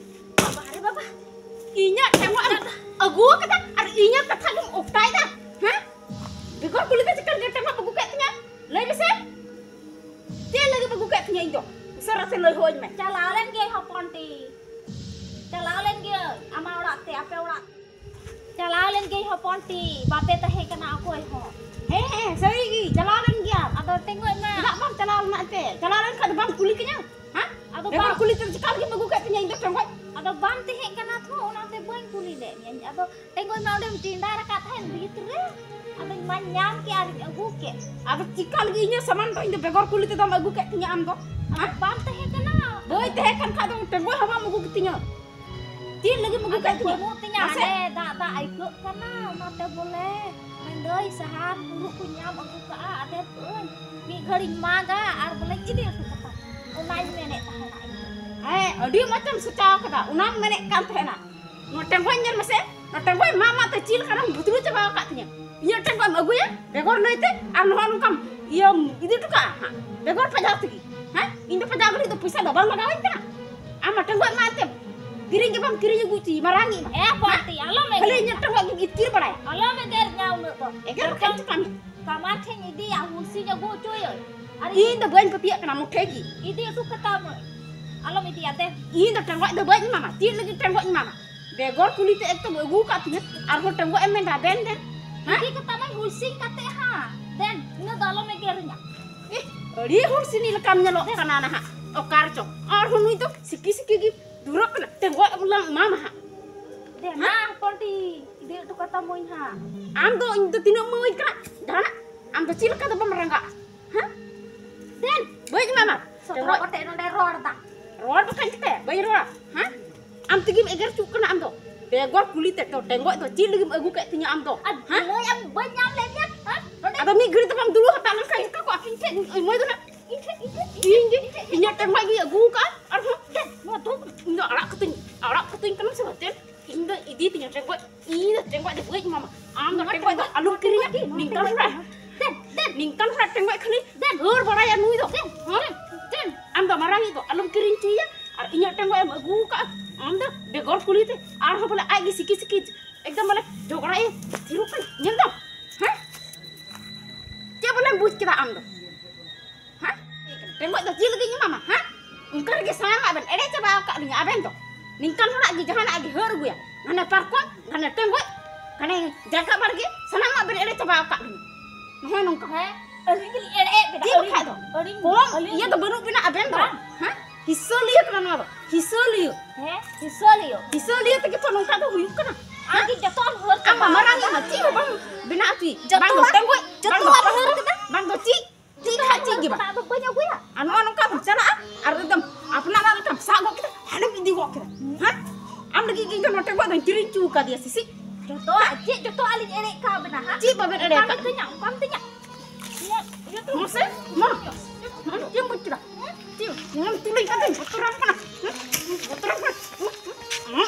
ᱵᱟᱵᱟ ᱨᱮ ᱵᱟᱵᱟ, ᱤᱧᱟᱹᱜ ᱴᱮᱸᱜᱚᱡ ᱮᱢ ᱟᱹᱜᱩ ᱟᱠᱟᱫᱟ ᱟᱨ ᱤᱧᱟᱹᱜ ᱠᱟᱛᱷᱟ ᱜᱮᱢ ᱚᱠᱛᱟᱭᱮᱫᱟ, ᱦᱮᱸ? ᱵᱮᱜᱚᱨ ᱠᱩᱞᱤ ᱛᱮ ᱪᱤᱠᱟᱹ ᱞᱟᱹᱜᱤᱫ ᱴᱮᱸᱜᱚᱡ ᱮᱢ ᱟᱹᱜᱩ ᱠᱮᱫ ᱛᱤᱧᱟ? ᱞᱟᱹᱭ ᱢᱮᱥᱮ, ᱪᱮᱫ ᱞᱟᱹᱜᱤᱫ ᱮᱢ ᱟᱹᱜᱩ ᱠᱮᱫ ᱛᱤᱧᱟ ᱤᱧ ᱫᱚ? ᱩᱥᱟᱹᱨᱟ ᱛᱮ ᱞᱟᱹᱭ ᱦᱚᱧ ᱢᱮ᱾ ᱪᱟᱞᱟᱣ ᱞᱮᱱ ᱜᱮᱭ ᱦᱚᱯᱚᱱ ᱴᱤ, ᱪᱟᱞᱟᱣ ᱞᱮᱱ ᱜᱤᱭᱟᱹᱧ ᱟᱢᱟᱜ ᱚᱲᱟᱜ ᱛᱮ, ᱟᱯᱮ ᱚᱲᱟᱜ᱾ ᱪᱟᱞᱟᱣ ᱞᱮᱱ ᱜᱮᱭ ᱦᱚᱯᱚᱱ ᱴᱤ, ᱵᱟᱯᱮ ᱛᱟᱦᱮᱸ ᱠᱟᱱᱟ ᱚᱠᱚᱭ ᱦᱚᱸ᱾ ᱦᱮᱸ, ᱦᱮᱸ, ᱥᱟᱹᱨᱤ ᱜᱮ, ᱪᱟᱞᱟᱣ ᱞᱮᱱ ᱜᱮᱭᱟᱢ᱾ ᱟᱫᱚ ᱴᱮᱸᱜᱚᱡ ᱢᱟ᱾ ᱪᱮᱫᱟᱜ ᱵᱟᱢ ᱪᱟᱞᱟᱣ ᱞᱮᱱᱟ ᱮᱱᱛᱮ? ᱪᱟᱞᱟᱣ ᱞᱮᱱ ᱠᱷᱟᱱ ᱫᱚ ᱵᱟᱢ ᱠᱩᱞᱤ ᱠᱤᱧᱟ? ᱦᱮᱸ? ᱟᱫᱚ ᱵᱮᱜᱚᱨ ᱵᱟᱢ ᱠᱩᱞᱤ ᱛᱮ ᱪᱮᱠᱟ ᱞᱟᱹᱜᱤᱫ ᱮᱢ ᱟᱹᱜᱩ ᱠᱮᱫ ᱛᱤᱧᱟ ᱤᱧ ᱫᱚ ᱴᱮᱸᱜᱚᱡ? ᱟᱫᱚ ᱵᱟᱢ ᱛᱟᱦᱮᱸ ᱠᱟᱱᱟ ᱛᱷᱚ, ᱚᱱᱟᱛᱮ ᱵᱟᱹᱧ ᱠᱩᱞᱤ ᱞᱮᱫ ᱢᱮᱭᱟ᱾ ᱟᱫᱚ ᱴᱮᱸᱜᱚᱡ ᱢᱟ ᱚᱸᱰᱮᱢ ᱴᱮᱸᱰᱟᱨ ᱟᱠᱟᱫ ᱛᱟᱦᱮᱸᱫ ᱵᱷᱤᱛ ᱨᱮ, ᱟᱫᱚᱧ ᱢᱟᱧ ᱧᱟᱢ ᱠᱮᱫ ᱟᱨᱤᱧ ᱟᱹᱜᱩ ᱠᱮᱫ᱾ ᱟᱫᱚ ᱪᱮᱠᱟ ᱞᱟᱹᱜᱤᱫ ᱤᱧᱟᱹᱜ ᱥᱟᱢᱟᱱ ᱫᱚ ᱤᱧ ᱫᱚ ᱵᱮᱜᱚᱨ ᱠᱩᱞᱤ ᱛᱮᱫᱚᱢ ᱟᱹᱜᱩ ᱠᱮᱫ ᱛᱤᱧᱟ ᱟᱢ ᱫᱚ? ᱟᱫᱚ ᱦᱮᱸ? ᱵᱟᱢ ᱛᱟᱦᱮᱸ ᱠᱟᱱᱟ᱾ ᱵᱟᱹᱧ ᱛᱟᱦᱮᱸ ᱠᱟᱱ ᱠᱷᱟᱡ ᱫᱚ ᱴᱮᱸᱜᱚᱡ ᱦᱚᱸ ᱵᱟᱢ ᱟᱹᱜᱩ ᱠᱮᱛᱤᱧᱟ᱾ ᱪᱮᱫ ᱞᱟᱹᱜᱤᱫ ᱮᱢ ᱟᱹᱜᱩ ᱟᱫᱚ ᱠᱮᱫ ᱛᱤᱧᱟ? ᱵᱟᱹᱱᱩᱜ ᱛᱤᱧᱟ, ᱢᱟᱥᱮ᱾ ᱦᱟᱱᱮ ᱫᱟᱜ ᱫᱟᱜ ᱟᱹᱭᱠᱟᱹᱜ ᱠᱟᱱᱟ, ᱚᱱᱟᱛᱮ ᱵᱚᱞᱮ ᱢᱮᱱ ᱞᱟᱹᱭ ᱥᱟᱦᱟᱱ ᱢᱩᱨᱩᱫ ᱠᱚ ᱧᱟᱢ ᱟᱹᱜᱩ ᱠᱟᱜᱼᱟ, ᱟᱫᱮᱨ ᱠᱟᱜᱼᱟᱹᱧ᱾ ᱢᱤᱫ ᱜᱷᱟᱹᱲᱤᱧ ᱢᱟᱜᱟ ᱟᱨ ᱵᱚᱞᱮᱧ ᱤᱫᱤ ᱦᱚᱴᱚ ᱠᱟᱛᱟ᱾ ᱚᱱᱟᱧ ᱢᱮᱱᱮᱫ ᱛᱟᱦᱮᱱᱟ ᱤᱧ ᱫᱚ᱾ ᱦᱮᱸ, ᱟᱹᱰᱤ ᱢᱚᱡᱽ ᱮᱢ ᱥᱚᱪᱟᱣ ᱠᱟᱫᱟ, ᱚᱱᱟᱢ ᱢᱮᱱᱮᱫ ᱠᱟᱱ ᱛᱟᱦᱮᱱᱟ᱾ ᱱᱚᱣᱟ ᱴᱮᱸᱜᱚᱡ ᱧᱮᱞ ᱢᱮᱥᱮ, ᱱᱚᱣᱟ ᱴᱮᱸᱜᱚᱡ ᱢᱟ ᱢᱟ ᱛᱮ ᱪᱮᱫ ᱞᱮᱠᱟᱱᱟᱢ ᱵᱷᱩᱛᱲᱩ ᱪᱟᱵᱟ ᱟᱠᱟᱫ ᱛᱤᱧᱟᱹ᱾ ᱤᱧᱟᱹᱜ ᱴᱮᱸᱜᱚᱡ ᱮᱢ ᱟᱹᱜᱩᱭᱟ ᱵᱮᱜᱚᱨ ᱞᱟᱹᱭᱛᱮ, ᱟᱨ ᱱᱚᱜᱼᱚ ᱱᱚᱝᱠᱟᱢ ᱤᱭᱟᱹᱢ ᱤᱫᱤ ᱦᱚᱴᱚ ᱠᱟᱜᱼᱟ ᱦᱟᱸᱜ ᱵᱮᱜᱚᱨ ᱯᱟᱸᱡᱟ ᱛᱮᱜᱮ᱾ ᱦᱮᱸ, ᱤᱧ ᱫᱚ ᱯᱟᱸᱡᱟ ᱜᱷᱟᱹᱲᱤᱡ ᱫᱚ ᱯᱚᱭᱥᱟ ᱫᱚ ᱵᱟᱝ ᱞᱟᱜᱟᱣᱟᱹᱧ ᱠᱟᱱᱟ᱾ ᱟᱢ ᱢᱟ ᱴᱮᱸᱜᱚᱡ ᱢᱟ ᱮᱱᱛᱮ ᱠᱤᱨᱤᱧ ᱜᱮ ᱵᱟᱢ ᱠᱤᱨᱤᱧ ᱟᱹᱜᱩ ᱦᱚᱪᱚᱭ, ᱢᱟᱨᱟᱝ ᱤᱡ ᱢᱟ᱾ ᱮ ᱯᱟᱨᱴᱤ, ᱟᱞᱚᱢ ᱠᱷᱟᱹᱞᱤ ᱮᱜᱮᱨ᱾ ᱤᱧᱟᱹᱜ ᱴᱮᱸᱜᱚᱡ ᱜᱮᱢ ᱤᱛᱠᱤᱨ ᱵᱟᱲᱟᱭᱟ᱾ ᱟᱞᱚᱢ ᱮᱜᱮᱨᱤᱧᱟ ᱩᱱᱟᱹᱜ ᱫᱚ᱾ ᱮᱜᱮᱨ ᱵᱟᱠᱷᱟᱱ ᱪᱤᱠᱟᱹᱢ? ᱠᱟᱢᱟᱨ ᱴᱷᱮᱱ ᱤᱫᱤᱭᱟ, ᱦᱩᱞᱥᱤᱧ ᱟᱹᱜᱩ ᱦᱚᱪᱚᱭᱟᱹᱧ᱾ ᱟᱨ ᱤᱧ ᱫᱚ ᱵᱟᱹᱧ ᱯᱟᱹᱛᱭᱟᱹᱜ ᱠᱟᱱᱟ ᱢᱩᱴᱷᱟᱹᱭ ᱜᱮ᱾ ᱤᱫᱤ ᱦᱚᱴᱚ ᱠᱟᱛᱟᱢᱟᱹᱧ᱾ ᱟᱞᱚᱢ ᱤᱫᱤᱭᱟ, ᱫᱮᱱ᱾ ᱤᱧ ᱫᱚ ᱴᱮᱸᱜᱚᱡ ᱫᱚ ᱵᱟᱹᱧ ᱮᱢᱟᱢᱟ᱾ ᱪᱮᱫ ᱞᱟᱹᱜᱤᱫ ᱴᱮᱸᱜᱚᱡ ᱤᱧ ᱮᱢᱟᱢᱟ? ᱵᱮᱜᱚᱨ ᱠᱩᱞᱤ ᱛᱮ ᱮᱠᱫᱚᱢ ᱟᱹᱜᱩ ᱟᱠᱟᱫ ᱛᱤᱧᱟᱹ, ᱟᱨᱦᱚᱸ ᱴᱮᱸᱜᱚᱡ ᱮᱢ ᱢᱮᱱᱫᱟ, ᱫᱮᱱ, ᱫᱮᱱ᱾ ᱦᱮᱸ? ᱤᱫᱤ ᱠᱟᱛᱟᱢᱟᱹᱧ ᱦᱩᱞᱥᱤᱧ ᱠᱟᱛᱮ ᱦᱟᱸᱜ᱾ ᱫᱮᱱ, ᱩᱱᱟᱹᱜ ᱫᱚ ᱟᱞᱚᱢ ᱮᱜᱮᱨᱤᱧᱟ᱾ ᱤᱦ, ᱟᱹᱰᱤ ᱦᱩᱞᱥᱤᱱᱤ ᱞᱮᱠᱟᱢ ᱧᱮᱞᱚᱜ ᱠᱟᱱᱟ ᱱᱟᱦᱟᱜ᱾ ᱚᱠᱟ ᱨᱮᱪᱚ᱾ ᱟᱨᱦᱚᱸ ᱱᱩᱭ ᱫᱚ ᱥᱤᱠᱤ ᱥᱤᱠᱤ ᱜᱮ ᱫᱩᱨᱟᱹᱜ ᱠᱟᱱᱟ᱾ ᱴᱮᱸᱜᱚᱡ ᱮᱢ ᱞᱟᱝ ᱮᱢᱟᱢᱟ ᱦᱟᱸᱜ᱾ ᱫᱮᱱ, ᱦᱮᱸ? ᱢᱟ ᱦᱚᱯᱚᱱ ᱴᱤ, ᱤᱫᱤ ᱦᱚᱴᱚ ᱠᱟᱛᱟᱢᱟᱹᱧ ᱦᱟᱸᱜ᱾ ᱟᱢ ᱫᱚ ᱤᱧ ᱫᱚ ᱛᱤᱱᱟᱹᱜ ᱮᱢ ᱮᱢᱟᱹᱧ ᱠᱟᱱᱟ? ᱡᱟᱦᱟᱱᱟᱜ? ᱟᱢ ᱫᱚ ᱪᱮᱫ ᱞᱮᱠᱟ ᱫᱚ ᱵᱟᱢ ᱨᱟᱸᱜᱟᱜᱼᱟ? ᱦᱮᱸ? ᱫᱮᱱ᱾ ᱵᱟᱹᱧ ᱮᱢᱟᱢᱟ᱾ ᱥᱚᱫᱚᱨ ᱴᱮᱸᱜᱚᱡ᱾ ᱠᱟᱛᱮ ᱱᱚᱰᱮ ᱨᱚᱲ ᱫᱟ᱾ ᱨᱚᱲ ᱵᱟᱠᱷᱟᱡ ᱪᱤᱠᱟᱹᱭᱟ? ᱵᱟᱹᱧ ᱨᱚᱲᱟ᱾ ᱦᱮᱸ? ᱟᱢ ᱛᱮᱜᱮᱢ ᱮᱜᱮᱨ ᱦᱚᱪᱚᱜ ᱠᱟᱱᱟ ᱟᱢ ᱫᱚ᱾ ᱵᱮᱜᱚᱨ ᱠᱩᱞᱤ ᱛᱮ ᱛᱚ ᱴᱮᱸᱜᱚᱡ ᱫᱚ ᱪᱮᱫ ᱞᱟᱹᱜᱤᱫ ᱮᱢ ᱟᱹᱜᱩ ᱠᱮᱫ ᱛᱤᱧᱟ ᱟᱢ ᱫᱚ? ᱟᱨ ᱦᱮᱸ? ᱞᱟᱹᱭ ᱟᱢ ᱵᱟᱹᱧ ᱧᱟᱢ ᱞᱮᱫ ᱢᱮᱭᱟ? ᱦᱮᱸ? ᱱᱚᱰᱮ ᱟᱫᱚ ᱢᱤᱫ ᱜᱷᱟᱹᱲᱤ ᱫᱚ ᱵᱟᱢ ᱫᱩᱲᱩᱵ ᱦᱟᱛᱟᱲ ᱞᱮᱱᱠᱷᱟᱱ ᱤᱧ ᱠᱚ ᱤᱧ ᱴᱷᱮᱱ ᱤᱧ ᱢᱟᱹᱭ ᱫᱚ ᱱᱟᱜ ᱤᱧ ᱴᱷᱮᱱ, ᱤᱧ ᱴᱷᱮᱱ, ᱤᱧ ᱴᱷᱮᱱ, ᱤᱧ ᱴᱷᱮᱱ᱾ ᱤᱧᱟᱹᱜ ᱴᱮᱸᱜᱚᱡ ᱜᱮ ᱟᱹᱜᱩ ᱟᱠᱟᱫᱼᱟ ᱟᱨᱦᱚᱸ᱾ ᱫᱮᱱ, ᱱᱚᱣᱟ ᱫᱚ᱾ ᱤᱧ ᱫᱚ ᱟᱲᱟᱜ ᱠᱟᱹᱛᱟᱹᱧ, ᱟᱲᱟᱜ ᱠᱟᱹᱛᱟᱹᱧ ᱠᱟᱱᱟᱢ ᱥᱮ ᱵᱟᱝ? ᱫᱮᱱ, ᱤᱧ ᱫᱚ ᱤᱫᱤ ᱛᱤᱧᱟᱹ ᱴᱮᱸᱜᱚᱡ᱾ ᱤᱧ ᱫᱚ ᱴᱮᱸᱜᱚᱡ ᱫᱚ ᱵᱟᱹᱧ ᱮᱢᱟᱢᱟ᱾ ᱟᱢ ᱫᱚ ᱱᱚᱣᱟ ᱴᱮᱸᱜᱚᱡ ᱫᱚ ᱟᱞᱚᱢ ᱠᱤᱨᱤᱧᱟ᱾ ᱱᱚᱣᱟ ᱱᱤᱝᱠᱟᱱ ᱴᱮᱸᱜᱚᱡ ᱦᱚᱲᱟᱜ, ᱫᱮᱱ, ᱫᱮᱱ᱾ ᱱᱤᱝᱠᱟᱱ ᱦᱚᱲᱟᱜ ᱴᱮᱸᱜᱚᱡ ᱠᱷᱟᱹᱞᱤ ᱫᱮᱱ᱾ ᱦᱟᱹᱨ ᱵᱟᱲᱟᱭᱟ ᱱᱩᱭ ᱫᱚ᱾ ᱫᱮᱱ, ᱦᱮᱸ? ᱫᱮᱱ, ᱫᱮᱱ᱾ ᱟᱢ ᱫᱚ ᱢᱟᱨᱟᱝ ᱤᱡ ᱫᱚ ᱟᱞᱚᱢ ᱠᱤᱨᱤᱧ ᱦᱚᱪᱚᱭᱟ᱾ ᱟᱨ ᱤᱧᱟᱹᱜ ᱴᱮᱸᱜᱚᱡ ᱮᱢ ᱟᱹᱜᱩ ᱟᱠᱟᱫᱼᱟ, ᱟᱢ ᱫᱚ ᱵᱮᱜᱚᱨ ᱠᱩᱞᱤ ᱛᱮ ᱟᱨᱦᱚᱸ ᱵᱚᱞᱮ ᱟᱡ ᱜᱮ ᱥᱤᱠᱤ ᱥᱤᱠᱤ ᱮᱠᱫᱚᱢ ᱵᱚᱞᱮ ᱡᱷᱚᱜᱽᱲᱟ ᱮ ᱛᱷᱤᱨᱚᱜ ᱠᱟᱱᱟ᱾ ᱧᱮᱞ ᱫᱟᱢ? ᱦᱮᱸ? ᱪᱮᱫ ᱵᱚᱞᱮᱢ ᱵᱩᱡᱽ ᱠᱮᱫᱟ ᱟᱢ ᱫᱚ? ᱦᱮᱸ? ᱴᱮᱸᱜᱚᱡ ᱫᱚ ᱪᱮᱫ ᱞᱟᱹᱜᱤᱫ ᱤᱧ ᱮᱢᱟᱢᱟ? ᱦᱮᱸ? ᱚᱱᱠᱟ ᱨᱮᱜᱮ ᱥᱟᱱᱟᱢᱟᱜ ᱵᱮᱱ ᱮᱲᱮ ᱪᱟᱵᱟ ᱟᱠᱟᱫ ᱞᱤᱧᱟ ᱟᱵᱮᱱ ᱫᱚ᱾ ᱱᱤᱝᱠᱟᱱ ᱦᱚᱲᱟᱜ ᱜᱮ ᱡᱟᱦᱟᱱᱟᱜ ᱜᱮ ᱦᱟᱹᱨ ᱟᱹᱜᱩᱭᱟ, ᱜᱷᱟᱱᱮ ᱯᱟᱨᱠᱚᱢ, ᱜᱷᱟᱱᱮ ᱴᱮᱸᱜᱚᱡ, ᱜᱷᱟᱱᱮ ᱡᱟᱭᱜᱟ ᱵᱟᱲᱜᱮ, ᱥᱟᱱᱟᱢᱟᱜ ᱵᱮᱱ ᱮᱲᱮ ᱪᱟᱵᱟ ᱟᱠᱟᱫ ᱞᱤᱧᱟ᱾ ᱱᱚᱜᱼᱚᱭ ᱱᱚᱝᱠᱟ᱾ ᱦᱮᱸ, ᱟᱹᱞᱤᱧ ᱜᱮᱞᱤᱧ ᱮᱲᱮᱭᱮᱫ ᱵᱮᱱᱟ, ᱪᱮᱫ ᱟᱹᱞᱤᱧ, ᱵᱟᱠᱷᱟᱡ ᱫᱚ? ᱟᱹᱞᱤᱧ, ᱠᱚᱢ ᱟᱹᱞᱤᱧ ᱤᱭᱟᱹ ᱫᱚ ᱵᱟᱹᱱᱩᱜ ᱵᱮᱱᱟ ᱟᱵᱮᱱ ᱫᱚ᱾ ᱵᱟᱝ᱾ ᱦᱮᱸ? ᱦᱤᱥᱟᱹᱞᱤᱭᱟᱹ ᱠᱟᱱᱟ ᱱᱚᱣᱟ ᱫᱚ, ᱦᱤᱥᱟᱹᱞᱤᱭᱟᱹ᱾ ᱦᱮᱸ, ᱦᱤᱥᱟᱹᱞᱤᱭᱟᱹ᱾ ᱦᱤᱥᱟᱹᱞᱤᱭᱟᱹ ᱛᱮᱜᱮ ᱛᱚ ᱱᱚᱝᱠᱟ ᱫᱚ ᱦᱩᱭᱩᱜ ᱠᱟᱱᱟ᱾ ᱟᱢ ᱜᱮ ᱡᱚᱛᱚᱣᱟᱜ ᱮᱢ ᱦᱟᱹᱨ ᱟᱢ ᱪᱟᱵᱟ ᱢᱟᱨᱟᱝ ᱟᱠᱟᱫᱟ᱾ ᱤᱧ ᱪᱮᱫ ᱦᱚᱸ ᱵᱟᱢ ᱵᱮᱱᱟᱣ ᱦᱚᱪᱚᱭ᱾ ᱡᱚᱛᱚᱣᱟᱜ, ᱵᱟᱝ ᱫᱚ ᱴᱮᱸᱜᱚᱡ, ᱡᱚᱛᱚᱣᱟᱜ ᱵᱟᱝ ᱫᱚ ᱮᱢ ᱦᱟᱹᱨ ᱠᱮᱫᱟ᱾ ᱵᱟᱝ ᱫᱚ ᱪᱮᱫ? ᱪᱮᱫ ᱦᱟᱸᱜ ᱪᱮᱫ ᱜᱮ ᱵᱟᱝ᱾ ᱟᱫᱚ ᱵᱟᱹᱧ ᱟᱹᱜᱩᱭᱟ᱾ ᱟᱨ ᱱᱚᱜᱼᱚ ᱱᱚᱝᱠᱟ ᱵᱚᱱ ᱪᱟᱞᱟᱜᱼᱟ, ᱟᱨ ᱮᱠᱫᱚᱢ ᱟᱯᱱᱟᱨᱟᱜ ᱞᱮᱠᱟᱢ ᱥᱟᱵ ᱜᱚᱫ ᱠᱮᱫᱟ, ᱦᱟᱱᱮᱢ ᱤᱫᱤ ᱜᱚᱫ ᱠᱮᱫᱟ᱾ ᱦᱮᱸ? ᱟᱢ ᱞᱟᱹᱜᱤᱫ ᱜᱮ ᱤᱧ ᱫᱚ ᱱᱚᱣᱟ ᱴᱮᱸᱜᱚᱡ ᱫᱚᱧ ᱠᱤᱨᱤᱧ ᱦᱚᱪᱚ ᱟᱠᱟᱫᱮᱭᱟ, ᱥᱤᱥᱤ᱾ ᱡᱚᱛᱚᱣᱟᱜ ᱪᱮᱫ, ᱡᱚᱛᱚᱣᱟᱜ ᱞᱤᱧ ᱮᱲᱮ ᱠᱟᱜ ᱵᱮᱱᱟ᱾ ᱪᱮᱫ ᱵᱟᱵᱮᱱ ᱮᱲᱮ ᱟᱠᱟᱫ? ᱚᱱᱠᱟᱢ ᱛᱤᱧᱟ, ᱚᱱᱠᱟᱢ ᱛᱤᱧᱟ᱾ ᱢᱟᱥᱮ, ᱢᱟ᱾ ᱪᱮᱫ ᱮᱢ ᱵᱩᱡᱽ ᱠᱮᱫᱟ? ᱪᱮᱫ? ᱱᱚᱣᱟᱢ ᱛᱩᱞᱟᱹᱧ ᱠᱟᱛᱮᱧ ᱵᱚᱛᱚᱨᱟᱢ ᱠᱟᱱᱟ᱾ ᱵᱚᱛᱚᱨᱟᱢ ᱠᱟᱱᱟ᱾ ᱢᱟ,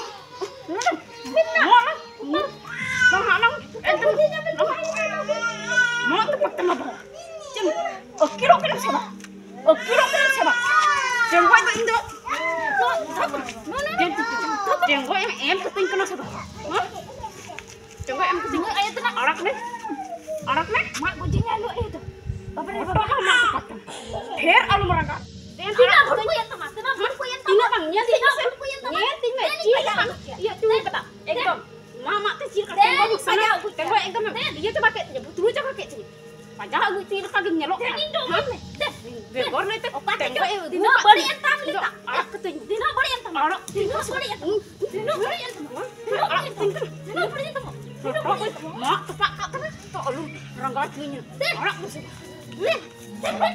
ᱢᱟ, ᱢᱟ, ᱮᱠᱫᱚᱢ᱾ ᱢᱟ, ᱛᱚᱯᱟᱜ ᱛᱟᱢᱟ ᱵᱟᱵᱟ᱾ ᱪᱮᱫ ᱮᱢ ᱟᱹᱠᱤᱨᱚᱜ ᱠᱟᱱᱟ ᱥᱮ ᱵᱟᱝ? ᱟᱹᱠᱤᱨᱚᱜ ᱠᱟᱱᱟ ᱥᱮ ᱵᱟᱝ? ᱪᱮᱸᱜᱚᱡ ᱫᱚ ᱤᱧ ᱫᱚ ᱪᱮᱸᱜᱚᱡ ᱮᱢ ᱮᱢ ᱠᱟᱹᱛᱤᱧ ᱠᱟᱱᱟ ᱥᱮ ᱵᱟᱝ? ᱦᱮᱸ? ᱪᱮᱸᱜᱚᱡ ᱮᱢ ᱠᱟᱹᱛᱤᱧ ᱠᱟᱱᱟ᱾ ᱟᱲᱟᱜ ᱢᱮ᱾ ᱟᱲᱟᱜ ᱢᱮ᱾ ᱢᱟᱜ ᱜᱚᱡᱤᱧᱟ ᱱᱩᱭ ᱟᱭᱳ ᱫᱚ᱾ ᱵᱟᱵᱟ ᱨᱮ, ᱦᱚᱴᱚᱜ ᱵᱟᱵᱟ᱾ ᱦᱚᱸ ᱢᱟᱜ ᱛᱚᱯᱟᱜ ᱛᱟᱢᱟ᱾ ᱰᱷᱮᱨ ᱟᱞᱚᱢ ᱨᱟᱸᱜᱟᱣ᱾ ᱛᱤᱱᱟᱹᱜ ᱦᱚᱲ ᱠᱚ ᱮᱱ ᱛᱟᱢᱟ? ᱛᱤᱱᱟᱹᱜ ᱦᱚᱲ ᱠᱚ ᱮᱱ ᱛᱟᱢᱟ? ᱛᱤᱱᱟᱹᱜ ᱵᱟᱝ? ᱧᱮᱞ ᱛᱤᱧ ᱢᱮᱥᱮ᱾ ᱛᱤᱱᱟᱹᱜ ᱦᱚᱲ ᱠᱚ ᱮᱱ ᱛᱟᱢᱟ? ᱧᱮᱞ ᱛᱤᱧ ᱢᱮ᱾ ᱫᱮᱱ ᱤᱧ ᱪᱮᱫ ᱯᱟᱸᱡᱟ ᱞᱮᱠᱟ ᱟᱹᱜᱩ ᱠᱮᱭᱟ᱾ ᱮᱠᱫᱚᱢ᱾ ᱢᱟ, ᱢᱟᱜ ᱛᱮ ᱪᱮᱫ ᱞᱮᱠᱟ ᱫᱮᱱ ᱪᱮᱸᱜᱚᱡ ᱤᱧ ᱯᱟᱸᱡᱟ ᱥᱟᱱᱟ᱾ ᱟᱹᱜᱩ ᱠᱮᱭᱟ᱾ ᱪᱮᱸᱜᱚᱡ ᱮᱠᱫᱚᱢ ᱫᱮᱱ᱾ ᱤᱭᱟᱹ ᱪᱟᱵᱟ ᱠᱮᱫ ᱛᱤᱧᱟ, ᱵᱩᱛᱨᱩ ᱪᱟᱵᱟ ᱠᱮᱫ ᱛᱤᱧᱟ᱾ ᱯᱟᱸᱡᱟ ᱟᱹᱜᱩᱭ ᱛᱤᱧ ᱞᱮᱠᱟ ᱜᱮᱢ ᱧᱮᱞᱚᱜ ᱠᱟᱱᱟ᱾ ᱫᱮᱱ ᱤᱧ ᱫᱚ ᱦᱮᱸ? ᱢᱮ᱾ ᱫᱮᱱ᱾ ᱵᱮᱜᱚᱨ ᱞᱟᱹᱭᱛᱮ ᱚᱠᱟ ᱛᱮ ᱪᱮᱸᱜᱚᱡ ᱪᱚ? ᱮ ᱟᱹᱜᱩ ᱛᱤᱱᱟᱹᱜ ᱠᱟᱜ ᱵᱟᱹᱲᱤᱡ ᱛᱤᱧᱟ᱾ ᱮᱱ ᱛᱟᱢ ᱤᱧ ᱫᱚ ᱞᱮᱠᱟ? ᱟᱲᱟᱜ ᱠᱟᱹᱛᱟᱹᱧ᱾ ᱛᱤᱱᱟᱹᱜ ᱵᱟᱹᱲᱤᱡ ᱮᱱ ᱛᱟᱢᱟ? ᱟᱲᱟᱜ ᱛᱤᱧ᱾ ᱛᱤᱱᱟᱹᱜ ᱵᱟᱹᱲᱤᱡ ᱮᱱ ᱛᱟᱢᱟ? ᱛᱤᱱᱟᱹᱜ ᱵᱟᱹᱲᱤᱡ ᱮᱱ ᱛᱟᱢᱟ? ᱛᱤᱱᱟᱹᱜ ᱵᱟᱹᱲᱤᱡ ᱮᱱ ᱛᱟᱢᱟ? ᱛᱤᱱᱟᱹᱜ ᱵᱟᱹᱲᱤᱡ ᱮᱱ ᱛᱟᱢᱟ? ᱛᱤᱱᱟᱹᱜ ᱵᱟᱹᱲᱤᱡ ᱮᱱ ᱛᱟᱢᱟ? ᱢᱟ ᱛᱚᱯᱟᱜ ᱠᱟᱜ ᱠᱟᱱᱟ᱾ ᱛᱚ ᱟᱞᱚᱢ ᱨᱟᱸᱜᱟᱣ ᱦᱚᱪᱚᱧᱟ᱾ ᱫᱮᱱ᱾ ᱟᱲᱟᱜ ᱢᱮᱥᱮ᱾ ᱫᱮᱱ᱾ ᱫᱮᱱ᱾ ᱫᱮᱱ᱾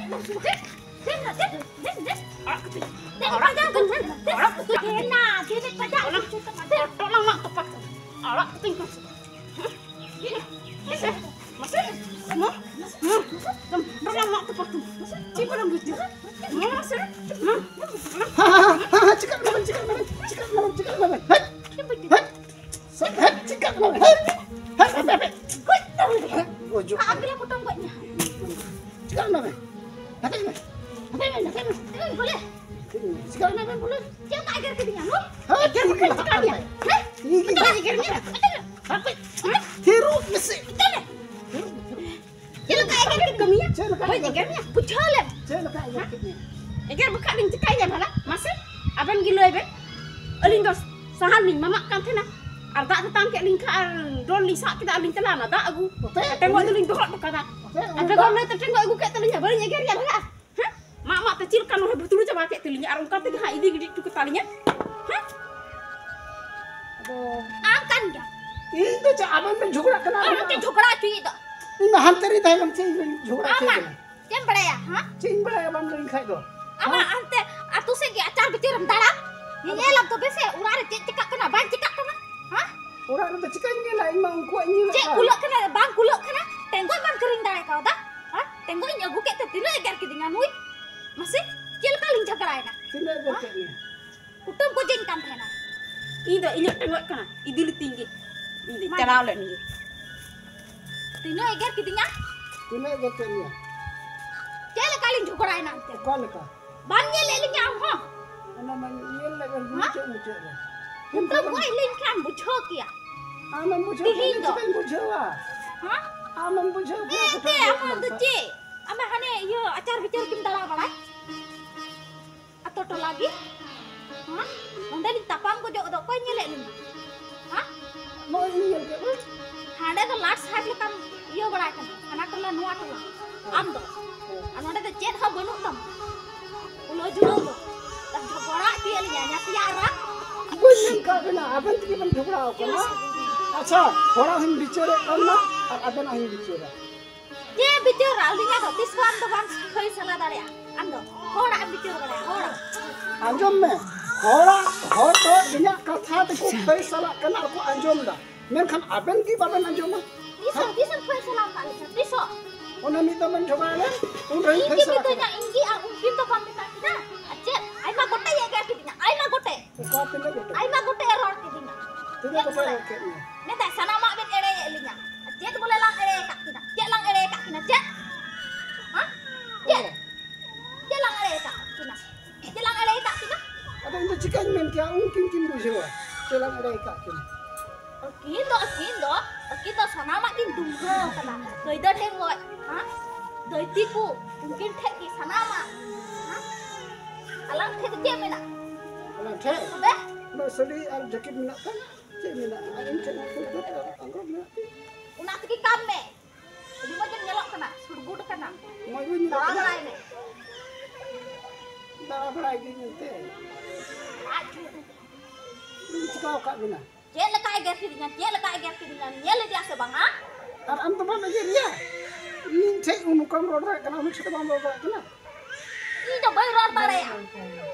ᱫᱮᱱ᱾ ᱫᱮᱱ᱾ ᱫᱮᱱ᱾ ᱟᱲᱟᱜ ᱠᱟᱹᱛᱟᱹᱧ᱾ ᱫᱮᱱ᱾ ᱟᱲᱟᱜ ᱠᱟᱹᱛᱟᱹᱧ᱾ ᱟᱲᱟᱜ ᱠᱟᱹᱛᱟᱹᱧ᱾ ᱫᱮᱱ ᱱᱟ, ᱫᱮᱱ ᱯᱟᱸᱡᱟ ᱚᱱᱟ ᱦᱚᱪᱚ ᱛᱟᱢᱟ᱾ ᱫᱮᱱ᱾ ᱦᱚᱴᱚᱜ ᱞᱟᱝ ᱢᱟᱜ ᱛᱚᱯᱟᱜ ᱠᱟᱜ᱾ ᱟᱲᱟᱜ ᱠᱟᱹᱛᱟᱹᱧ ᱠᱟᱱᱟ ᱥᱮ? ᱢᱟᱥᱮ, ᱢᱟ, ᱢᱟ, ᱢᱟ, ᱰᱚᱞᱟ ᱢᱟ ᱛᱚᱯᱟᱜ ᱛᱟᱢᱟ᱾ ᱪᱮᱫ ᱵᱟᱞᱟᱝ ᱵᱩᱡᱽ ᱠᱮᱫᱟ? ᱢᱟ, ᱢᱟᱥᱮ, ᱢᱟ, ᱢᱟ᱾ ᱦᱟ, ᱦᱟ, ᱦᱟ, ᱦᱟ, ᱪᱤᱠᱟᱹᱜ ᱠᱟᱱᱟ ᱵᱮᱱ? ᱪᱤᱠᱟᱹᱜ ᱠᱟᱱᱟ ᱵᱮᱱ? ᱪᱤᱠᱟᱹᱜ ᱠᱟᱱᱟ ᱵᱮᱱ? ᱦᱟᱹᱴ, ᱦᱟᱹᱴ, ᱥᱮ, ᱦᱟᱹᱴ, ᱪᱤᱠᱟᱹᱜ ᱠᱟᱱᱟ ᱵᱮᱱ? ᱦᱟᱹᱴ, ᱦᱟᱹᱴ, ᱦᱟᱹᱴ, ᱦᱟᱹᱴ᱾ ᱜᱚᱡ ᱛᱟᱵᱚᱱ ᱠᱟᱱᱟ᱾ ᱜᱚᱡᱚᱜ ᱟᱢ ᱠᱟᱱᱟ᱾ ᱜᱮᱞᱮ ᱯᱚᱴᱚᱢ ᱜᱚᱡ ᱢᱮᱭᱟ᱾ ᱪᱤᱠᱟᱹᱜ ᱠᱟᱱᱟ ᱵᱮᱱ? ᱦᱟᱹᱴ ᱢᱮ, ᱦᱟᱹᱴ ᱢᱮ, ᱦᱟᱹᱴ ᱢᱮ᱾ ᱮ ᱵᱚᱞᱮ᱾ ᱪᱤᱠᱟᱹᱜ ᱠᱟᱱᱟ ᱵᱮᱱ ᱵᱚᱞᱮ? ᱪᱮᱫ ᱞᱮᱠᱟ ᱮᱜᱮᱨ ᱠᱤᱫᱤᱧᱟ, ᱦᱩᱸ? ᱦᱮᱸ, ᱪᱮᱫ ᱞᱮᱠᱟ ᱪᱤᱠᱟᱹ ᱠᱮᱫᱟ? ᱦᱮᱸ? ᱤᱧ ᱜᱮ ᱵᱟᱹᱧ ᱮᱜᱮᱨ ᱢᱮᱭᱟ᱾ ᱦᱟᱯᱮ, ᱦᱟᱯᱮ᱾ ᱛᱷᱤᱨᱚᱜ ᱢᱮᱥᱮ᱾ ᱪᱮᱫ ᱞᱮᱠᱟ ᱮᱜᱮᱨ ᱠᱮᱫ ᱢᱮᱭᱟ? ᱪᱮᱫ ᱞᱮᱠᱟ ᱵᱟᱹᱧ ᱮᱜᱮᱨ ᱮᱜᱮᱨ ᱢᱮᱭᱟ? ᱵᱩᱡᱷᱟᱹᱣ ᱞᱮᱢ᱾ ᱪᱮᱫ ᱞᱮᱠᱟ ᱮᱜᱮᱨ ᱠᱮᱫ ᱢᱮᱭᱟ? ᱮᱜᱮᱨ ᱵᱟᱠᱷᱟᱡ ᱞᱤᱧ ᱪᱤᱠᱟᱹᱭᱮᱫᱟ ᱵᱷᱟᱞᱟ? ᱢᱟᱥᱮ, ᱟᱵᱮᱱ ᱜᱮ ᱞᱟᱹᱭ ᱵᱮᱱ᱾ ᱟᱹᱞᱤᱧ ᱫᱚ ᱥᱟᱦᱟᱱ ᱞᱤᱧ ᱢᱟᱢᱟᱜ ᱠᱟᱱ ᱛᱟᱦᱮᱱᱟ, ᱟᱨ ᱫᱟᱜ ᱛᱮᱛᱟᱝ ᱠᱮᱫ ᱞᱤᱧ ᱠᱷᱟᱱ, ᱟᱨ ᱰᱚᱞ ᱞᱤᱧ ᱥᱟᱵ ᱠᱮᱫᱟ, ᱟᱨ ᱞᱤᱧ ᱪᱟᱞᱟᱣᱱᱟ ᱫᱟᱜ ᱟᱹᱜᱩ᱾ ᱚᱛᱮ ᱟᱨ ᱴᱮᱸᱜᱚᱡ ᱫᱚᱞᱤᱧ ᱫᱚᱦᱚ ᱦᱚᱴᱚ ᱠᱟᱫᱟ᱾ ᱚᱛᱮ ᱟᱨ ᱩᱱᱤ ᱴᱮᱸᱜᱚᱡ ᱫᱟᱜ ᱞᱟᱹᱭ ᱛᱮ ᱴᱮᱸᱜᱚᱡ ᱟᱹᱜᱩ ᱠᱮᱫ ᱛᱮᱞᱤᱧᱟ, ᱵᱟᱹᱞᱤᱧ ᱮᱜᱮᱨ ᱜᱮᱭᱟ ᱵᱷᱟᱞᱟ? ᱦᱮᱸ? ᱢᱟᱜ ᱢᱟᱜ ᱛᱮ ᱪᱮᱫ ᱞᱮᱠᱟ ᱱᱚᱜᱼᱚᱭ ᱵᱷᱩᱛᱲᱩ ᱪᱟᱵᱟ ᱠᱮᱫ ᱛᱟᱹᱞᱤᱧᱟ, ᱟᱨ ᱚᱱᱠᱟ ᱛᱮᱜᱮ ᱦᱟᱸᱜ ᱤᱫᱤ ᱜᱤᱰᱤ ᱦᱚᱴᱚ ᱠᱟᱛᱟᱞᱤᱧᱟ᱾ ᱦᱮᱸ? ᱟᱫᱚ ᱟᱢ ᱠᱟᱱ ᱜᱮᱭᱟᱢ᱾ ᱤᱧ ᱫᱚ ᱪᱮᱫ, ᱟᱵᱮᱱ ᱵᱮᱱ ᱡᱷᱚᱜᱽᱲᱟᱜ ᱠᱟᱱᱟ? ᱟᱢ ᱪᱮᱫ ᱡᱷᱚᱜᱽᱲᱟ ᱦᱚᱪᱚᱭᱮᱫ ᱫᱚ? ᱤᱧ ᱫᱚ ᱦᱟᱱᱛᱮ ᱨᱮ ᱛᱟᱦᱮᱸ ᱠᱟᱱᱟ, ᱪᱮᱫ ᱤᱧ ᱡᱷᱚᱜᱽᱲᱟ ᱟᱢ ᱦᱚᱪᱚᱭᱮᱫ ᱢᱟ, ᱠᱟᱱᱟ? ᱪᱮᱫ ᱮᱢ ᱵᱟᱲᱟᱭᱟ, ᱦᱮᱸ? ᱪᱮᱫ ᱤᱧ ᱵᱟᱲᱟᱭᱟ ᱵᱟᱢ ᱞᱟᱹᱭᱟᱹᱧ ᱠᱷᱟᱡ ᱫᱚ? ᱟᱢᱟᱜ ᱦᱮᱸ? ᱦᱟᱱᱛᱮ ᱟᱹᱛᱩ ᱥᱮᱫ ᱜᱮ ᱟᱪᱟᱨ ᱵᱤᱪᱟᱹᱨᱮᱢ ᱫᱟᱬᱟᱱ᱾ ᱧᱮᱧᱮᱞᱟᱢ ᱛᱚᱵᱮ ᱥᱮ ᱚᱲᱟᱜ ᱨᱮ ᱪᱮᱫ ᱪᱤᱠᱟᱜ ᱠᱟᱱᱟ, ᱵᱟᱝ ᱪᱤᱠᱟᱜ ᱠᱟᱱᱟ, ᱦᱮᱸ? ᱚᱲᱟᱜ ᱨᱮᱫᱚ ᱪᱤᱠᱟᱹᱧ ᱧᱮᱞᱟ? ᱤᱧ ᱢᱟ ᱩᱱᱠᱩᱣᱟᱜ ᱤᱧ ᱧᱮᱞ ᱪᱮᱫ ᱟᱠᱟᱫ᱾ ᱠᱩᱞᱟᱹᱜ ᱠᱟᱱᱟ? ᱵᱟᱝ ᱠᱩᱞᱟᱹᱜ ᱠᱟᱱᱟ? ᱴᱮᱸᱜᱚᱡ ᱵᱟᱢ ᱠᱤᱨᱤᱧ ᱫᱟᱲᱮ ᱠᱟᱣᱫᱟ? ᱦᱮᱸ? ᱴᱮᱸᱜᱚᱡ ᱤᱧ ᱟᱹᱜᱩ ᱠᱮᱫ ᱛᱮ ᱛᱤᱱᱟᱹᱜ ᱮᱜᱮᱨ ᱠᱤᱫᱤᱧᱟ ᱱᱩᱭ? ᱢᱟᱥᱮ, ᱪᱮᱫ ᱞᱮᱠᱟ ᱞᱤᱧ ᱡᱷᱟᱜᱽᱲᱟᱭᱮᱱᱟ? ᱛᱤᱱᱟᱹᱜ ᱮᱜᱮᱨ ᱠᱮᱫ ᱢᱮᱭᱟ? ᱠᱩᱴᱟᱹᱢ ᱠᱚᱡᱮᱧ ᱠᱟᱱ ᱛᱟᱦᱮᱱᱟ᱾ ᱤᱧ ᱫᱚ ᱤᱧᱟᱹᱜ ᱴᱮᱸᱜᱚᱡ ᱠᱟᱱᱟ, ᱤᱫᱤ ᱞᱤᱛᱤᱧ ᱜᱮ᱾ ᱤᱧ ᱫᱚ ᱢᱟ᱾ ᱪᱟᱞᱟᱣ ᱞᱮᱱ ᱜᱮ᱾ ᱛᱤᱱᱟᱹᱜ ᱮᱜᱮᱨ ᱠᱤᱫᱤᱧᱟ? ᱛᱤᱱᱟᱹᱜ ᱮᱜᱮᱨ ᱠᱮᱫ ᱢᱮᱭᱟ? ᱪᱮᱫ ᱞᱮᱠᱟ ᱞᱤᱧ ᱡᱷᱚᱜᱽᱲᱟᱭᱮᱱᱟ ᱮᱱᱛᱮ? ᱚᱠᱟ ᱞᱮᱠᱟ? ᱵᱟᱢ ᱧᱮᱞ ᱞᱮᱫ ᱞᱤᱧᱟ ᱟᱢ ᱦᱚᱸ? ᱚᱱᱟ ᱢᱟ ᱧᱮᱞ ᱞᱮᱫ ᱢᱮ ᱦᱮᱸ? ᱢᱩᱪᱟᱹᱫ ᱢᱩᱪᱟᱹᱫ ᱨᱮ᱾ ᱠᱩᱴᱟᱹᱢ ᱜᱚᱡ ᱞᱮᱱᱠᱷᱟᱱ ᱵᱩᱡᱷᱟᱹᱣ ᱠᱮᱭᱟ᱾ ᱟᱢᱮᱢ ᱵᱩᱡᱷᱟᱹᱣ ᱠᱮᱭᱟ, ᱛᱤᱦᱤᱧ ᱫᱚ᱾ ᱪᱮᱫᱟᱜ ᱤᱧ ᱵᱩᱡᱷᱟᱹᱣᱟ? ᱦᱮᱸ? ᱟᱢᱮᱢ ᱵᱩᱡᱷᱟᱹᱣ ᱠᱮᱭᱟ, ᱮᱱᱛᱮ ᱠᱩᱴᱟᱹᱢ ᱜᱚᱡ ᱟᱢᱟᱜ ᱫᱚ ᱞᱮᱱᱠᱷᱟᱱ᱾ ᱪᱮᱫ? ᱟᱢᱟᱜ ᱦᱟᱱᱮ ᱤᱭᱟᱹ ᱟᱪᱟᱨ ᱵᱤᱪᱟᱹᱨ ᱠᱤᱱ ᱫᱟᱬᱟ ᱵᱟᱲᱟᱭ? ᱟᱛᱳ ᱴᱚᱞᱟ ᱜᱮ? ᱦᱮᱸ? ᱱᱚᱸᱰᱮ ᱞᱤᱧ ᱛᱟᱯᱟᱢ ᱜᱚᱡᱚᱜ ᱫᱚ ᱚᱠᱚᱭ ᱧᱮᱞᱮᱫ ᱞᱤᱧᱟ? ᱦᱮᱸ? ᱱᱚᱜᱼᱚᱭ ᱤᱧ ᱧᱮᱞ ᱠᱮᱫ ᱢᱮ᱾ ᱦᱟᱸᱰᱮ ᱫᱚ ᱞᱟᱴ ᱥᱟᱴ ᱞᱮᱠᱟᱢ ᱤᱭᱟᱹ ᱵᱟᱲᱟᱭ ᱠᱟᱱᱟ, ᱦᱟᱱᱟ ᱴᱚᱞᱟ ᱱᱚᱣᱟ ᱴᱚᱞᱟ᱾ ᱟᱢ ᱫᱚ᱾ ᱟᱨ ᱱᱚᱸᱰᱮ ᱫᱚ ᱪᱮᱫ ᱦᱚᱸ ᱵᱟᱹᱱᱩᱜ ᱛᱟᱢᱟ᱾ ᱩᱞᱟᱹ ᱡᱩᱞᱟᱹ ᱫᱚ᱾ ᱡᱷᱚᱜᱽᱲᱟ ᱦᱚᱪᱚᱭᱮᱫ ᱞᱤᱧᱟ, ᱧᱟᱛᱭᱟᱨᱟ᱾ ᱵᱟᱹᱧ ᱢᱮᱱ ᱠᱟᱜ ᱵᱮᱱᱟ, ᱟᱵᱮᱱ ᱛᱮᱜᱮ ᱵᱮᱱ ᱡᱷᱚᱜᱽᱲᱟ ᱟᱠᱟᱱᱟ᱾ ᱟᱪᱪᱷᱟ, ᱦᱚᱲᱟᱜ ᱦᱚᱧ ᱵᱤᱪᱟᱹᱨᱮᱫ ᱠᱟᱱᱟ ᱟᱨ ᱟᱵᱮᱱᱟᱜ ᱦᱚᱧ ᱵᱤᱪᱟᱹᱨᱟ᱾ ᱪᱮᱫ ᱮᱢ ᱵᱤᱪᱟᱹᱨᱟ? ᱟᱹᱞᱤᱧᱟᱜ ᱫᱚ ᱛᱤᱥ ᱦᱚᱸ ᱟᱢ ᱫᱚ ᱵᱟᱢ ᱯᱷᱟᱭᱥᱟᱞᱟ ᱫᱟᱲᱮᱭᱟᱜᱼᱟ᱾ ᱟᱢ ᱫᱚ ᱦᱚᱲᱟᱜ ᱮᱢ ᱵᱤᱪᱟᱹᱨ ᱵᱟᱲᱟᱭᱟ, ᱦᱚᱲᱟᱜ᱾ ᱟᱸᱡᱚᱢ ᱢᱮ, ᱦᱚᱲᱟᱜ, ᱦᱚᱲ ᱫᱚ ᱤᱧᱟᱹᱜ ᱠᱟᱛᱷᱟ ᱛᱮᱠᱚ ᱯᱷᱟᱭᱥᱟᱞᱟᱜ ᱠᱟᱱᱟ ᱟᱨ ᱠᱚ ᱟᱸᱡᱚᱢ ᱫᱟ, ᱢᱮᱱᱠᱷᱟᱱ ᱟᱵᱮᱱ ᱜᱮ ᱵᱟᱵᱮᱱ ᱟᱸᱡᱚᱢᱟ᱾ ᱛᱤᱥ ᱦᱚᱸ, ᱛᱤᱥ ᱦᱚᱸ ᱯᱷᱟᱭᱥᱟᱞᱟ ᱟᱠᱟᱫ ᱞᱮᱠᱟ, ᱛᱤᱥ ᱦᱚᱸ? ᱚᱱᱟ ᱢᱤᱫ ᱫᱚᱢ ᱵᱮᱱ ᱡᱷᱚᱜᱽᱲᱟ ᱞᱮᱱ, ᱩᱱ ᱨᱮᱧ ᱤᱧ ᱜᱮ ᱯᱷᱟᱭᱥᱟᱞᱟ ᱢᱤᱛᱟᱹᱧᱟ, ᱠᱮᱫᱟ᱾ ᱤᱧ ᱜᱮ ᱟᱨ ᱩᱱᱠᱤᱱ ᱫᱚ ᱵᱟᱢ ᱢᱮᱛᱟ ᱠᱤᱱᱟ? ᱟᱨ ᱪᱮᱫ? ᱟᱭᱢᱟ ᱜᱚᱴᱮᱡ ᱮ ᱮᱜᱮᱨ ᱠᱤᱫᱤᱧᱟ, ᱟᱭᱢᱟ ᱜᱚᱴᱮᱡ᱾ ᱚᱠᱟ ᱛᱤᱱᱟᱹᱜ ᱜᱚᱴᱮᱡ? ᱟᱭᱢᱟ ᱜᱚᱴᱮᱡ ᱮ ᱨᱚᱲ ᱠᱤᱫᱤᱧᱟ᱾ ᱛᱤᱱᱟᱹᱜ ᱪᱮᱫ ᱜᱚᱴᱮᱡ ᱵᱚᱞᱮ? ᱨᱚᱲ ᱠᱮᱫ ᱢᱮᱭᱟ? ᱢᱮᱱᱫᱟᱭ, ᱥᱟᱱᱟᱢᱟᱜ ᱵᱮᱱ ᱮᱲᱮᱭᱮᱫ ᱞᱤᱧᱟ᱾ ᱪᱮᱫ ᱵᱚᱞᱮ ᱞᱟᱝ ᱮᱲᱮ ᱟᱠᱟᱫ ᱠᱤᱱᱟ? ᱪᱮᱫ ᱞᱟᱝ ᱮᱲᱮ ᱟᱠᱟᱫ ᱠᱤᱱᱟ? ᱪᱮᱫ? ᱦᱮᱸ? ᱪᱮᱫ? ᱚ᱾ ᱪᱮᱫ ᱞᱟᱝ ᱮᱲᱮ ᱟᱠᱟᱫ ᱠᱤᱱᱟ? ᱪᱮᱫ ᱞᱟᱝ ᱮᱲᱮ ᱟᱠᱟᱫ ᱠᱤᱱᱟ? ᱟᱫᱚ ᱤᱧ ᱫᱚ ᱪᱤᱠᱟᱹᱧ ᱢᱮᱱ ᱠᱮᱭᱟ? ᱩᱱᱠᱤᱱ ᱠᱤᱱ ᱵᱩᱡᱷᱟᱹᱣᱟ ᱪᱮᱫ ᱞᱟᱝ ᱮᱲᱮ ᱟᱠᱟᱫ ᱠᱤᱱᱟ᱾ ᱟᱹᱠᱤᱱ ᱫᱚ, ᱟᱹᱠᱤᱱ ᱫᱚ, ᱟᱹᱠᱤᱱ ᱫᱚ ᱥᱟᱱᱟᱢᱟᱜ ᱠᱤᱱ ᱫᱩᱢᱦᱟᱹ ᱟᱠᱟᱫᱟ᱾ ᱠᱟᱹᱭᱫᱟᱹ ᱴᱷᱮᱱ ᱠᱷᱚᱡ, ᱦᱮᱸ? ᱫᱟᱹᱭᱛᱤ ᱠᱚ, ᱩᱱᱠᱤᱱ ᱴᱷᱮᱡ ᱜᱮ ᱥᱟᱱᱟᱢᱟᱜ, ᱦᱮᱸ? ᱟᱞᱟᱝ ᱴᱷᱮᱡ ᱫᱚ ᱪᱮᱫ ᱢᱮᱱᱟᱜᱼᱟ? ᱟᱞᱟᱝ ᱴᱷᱮᱡ? ᱛᱚᱵᱮ? ᱩᱱᱟᱹᱜ ᱥᱟᱹᱰᱤ ᱟᱨ ᱡᱟᱹᱠᱤᱴ ᱢᱮᱱᱟᱜ ᱛᱟᱢ? ᱪᱮᱫ ᱢᱮᱱᱟᱜᱼᱟ? ᱟᱨ ᱤᱧ ᱴᱷᱮᱱ ᱢᱟ ᱠᱷᱩᱵ ᱰᱷᱮᱨ ᱟᱨ ᱟᱝᱨᱚᱵ ᱢᱮᱱᱟᱜ ᱛᱤᱧ᱾ ᱚᱱᱟ ᱛᱮᱜᱮ ᱠᱟᱢ ᱢᱮ᱾ ᱟᱹᱰᱤ ᱢᱚᱡᱽ ᱮᱢ ᱧᱮᱞᱚᱜ ᱠᱟᱱᱟ, ᱥᱩᱴ ᱵᱩᱴ ᱠᱟᱱᱟᱢ᱾ ᱢᱚᱡᱽ ᱵᱟᱹᱧ ᱧᱮᱞᱚᱜ ᱫᱟᱬᱟ ᱠᱟᱱᱟ? ᱵᱟᱲᱟᱭ ᱢᱮ᱾ ᱫᱟᱬᱟ ᱵᱟᱲᱟᱭ ᱜᱤᱧ ᱮᱱᱛᱮ᱾ ᱟᱡ ᱪᱮᱫ ᱤᱧ ᱪᱤᱠᱟᱹ ᱟᱠᱟᱫ ᱵᱮᱱᱟ? ᱪᱮᱫ ᱞᱮᱠᱟ ᱮᱜᱮᱨ ᱠᱤᱫᱤᱧᱟ, ᱪᱮᱫ ᱞᱮᱠᱟ ᱮᱜᱮᱨ ᱠᱤᱫᱤᱧᱟ, ᱧᱮᱞ ᱤᱫᱤᱭᱟ ᱥᱮ ᱵᱟᱝᱟ? ᱟᱨ ᱟᱢ ᱫᱚ ᱵᱟᱢ ᱮᱜᱮᱨᱤᱭᱟ? ᱤᱧ ᱴᱷᱮᱡ ᱱᱚᱝᱠᱟᱢ ᱨᱚᱲ ᱫᱟᱲᱮᱭᱟᱜ ᱠᱟᱱᱟ, ᱩᱱᱤ ᱴᱷᱮᱡ ᱫᱚ ᱵᱟᱢ ᱨᱚᱲ ᱫᱟᱲᱮᱭᱟᱜ ᱠᱟᱱᱟ? ᱤᱧ ᱫᱚ ᱵᱟᱹᱧ ᱨᱚᱲ ᱫᱟᱲᱮᱭᱟᱜᱼᱟ᱾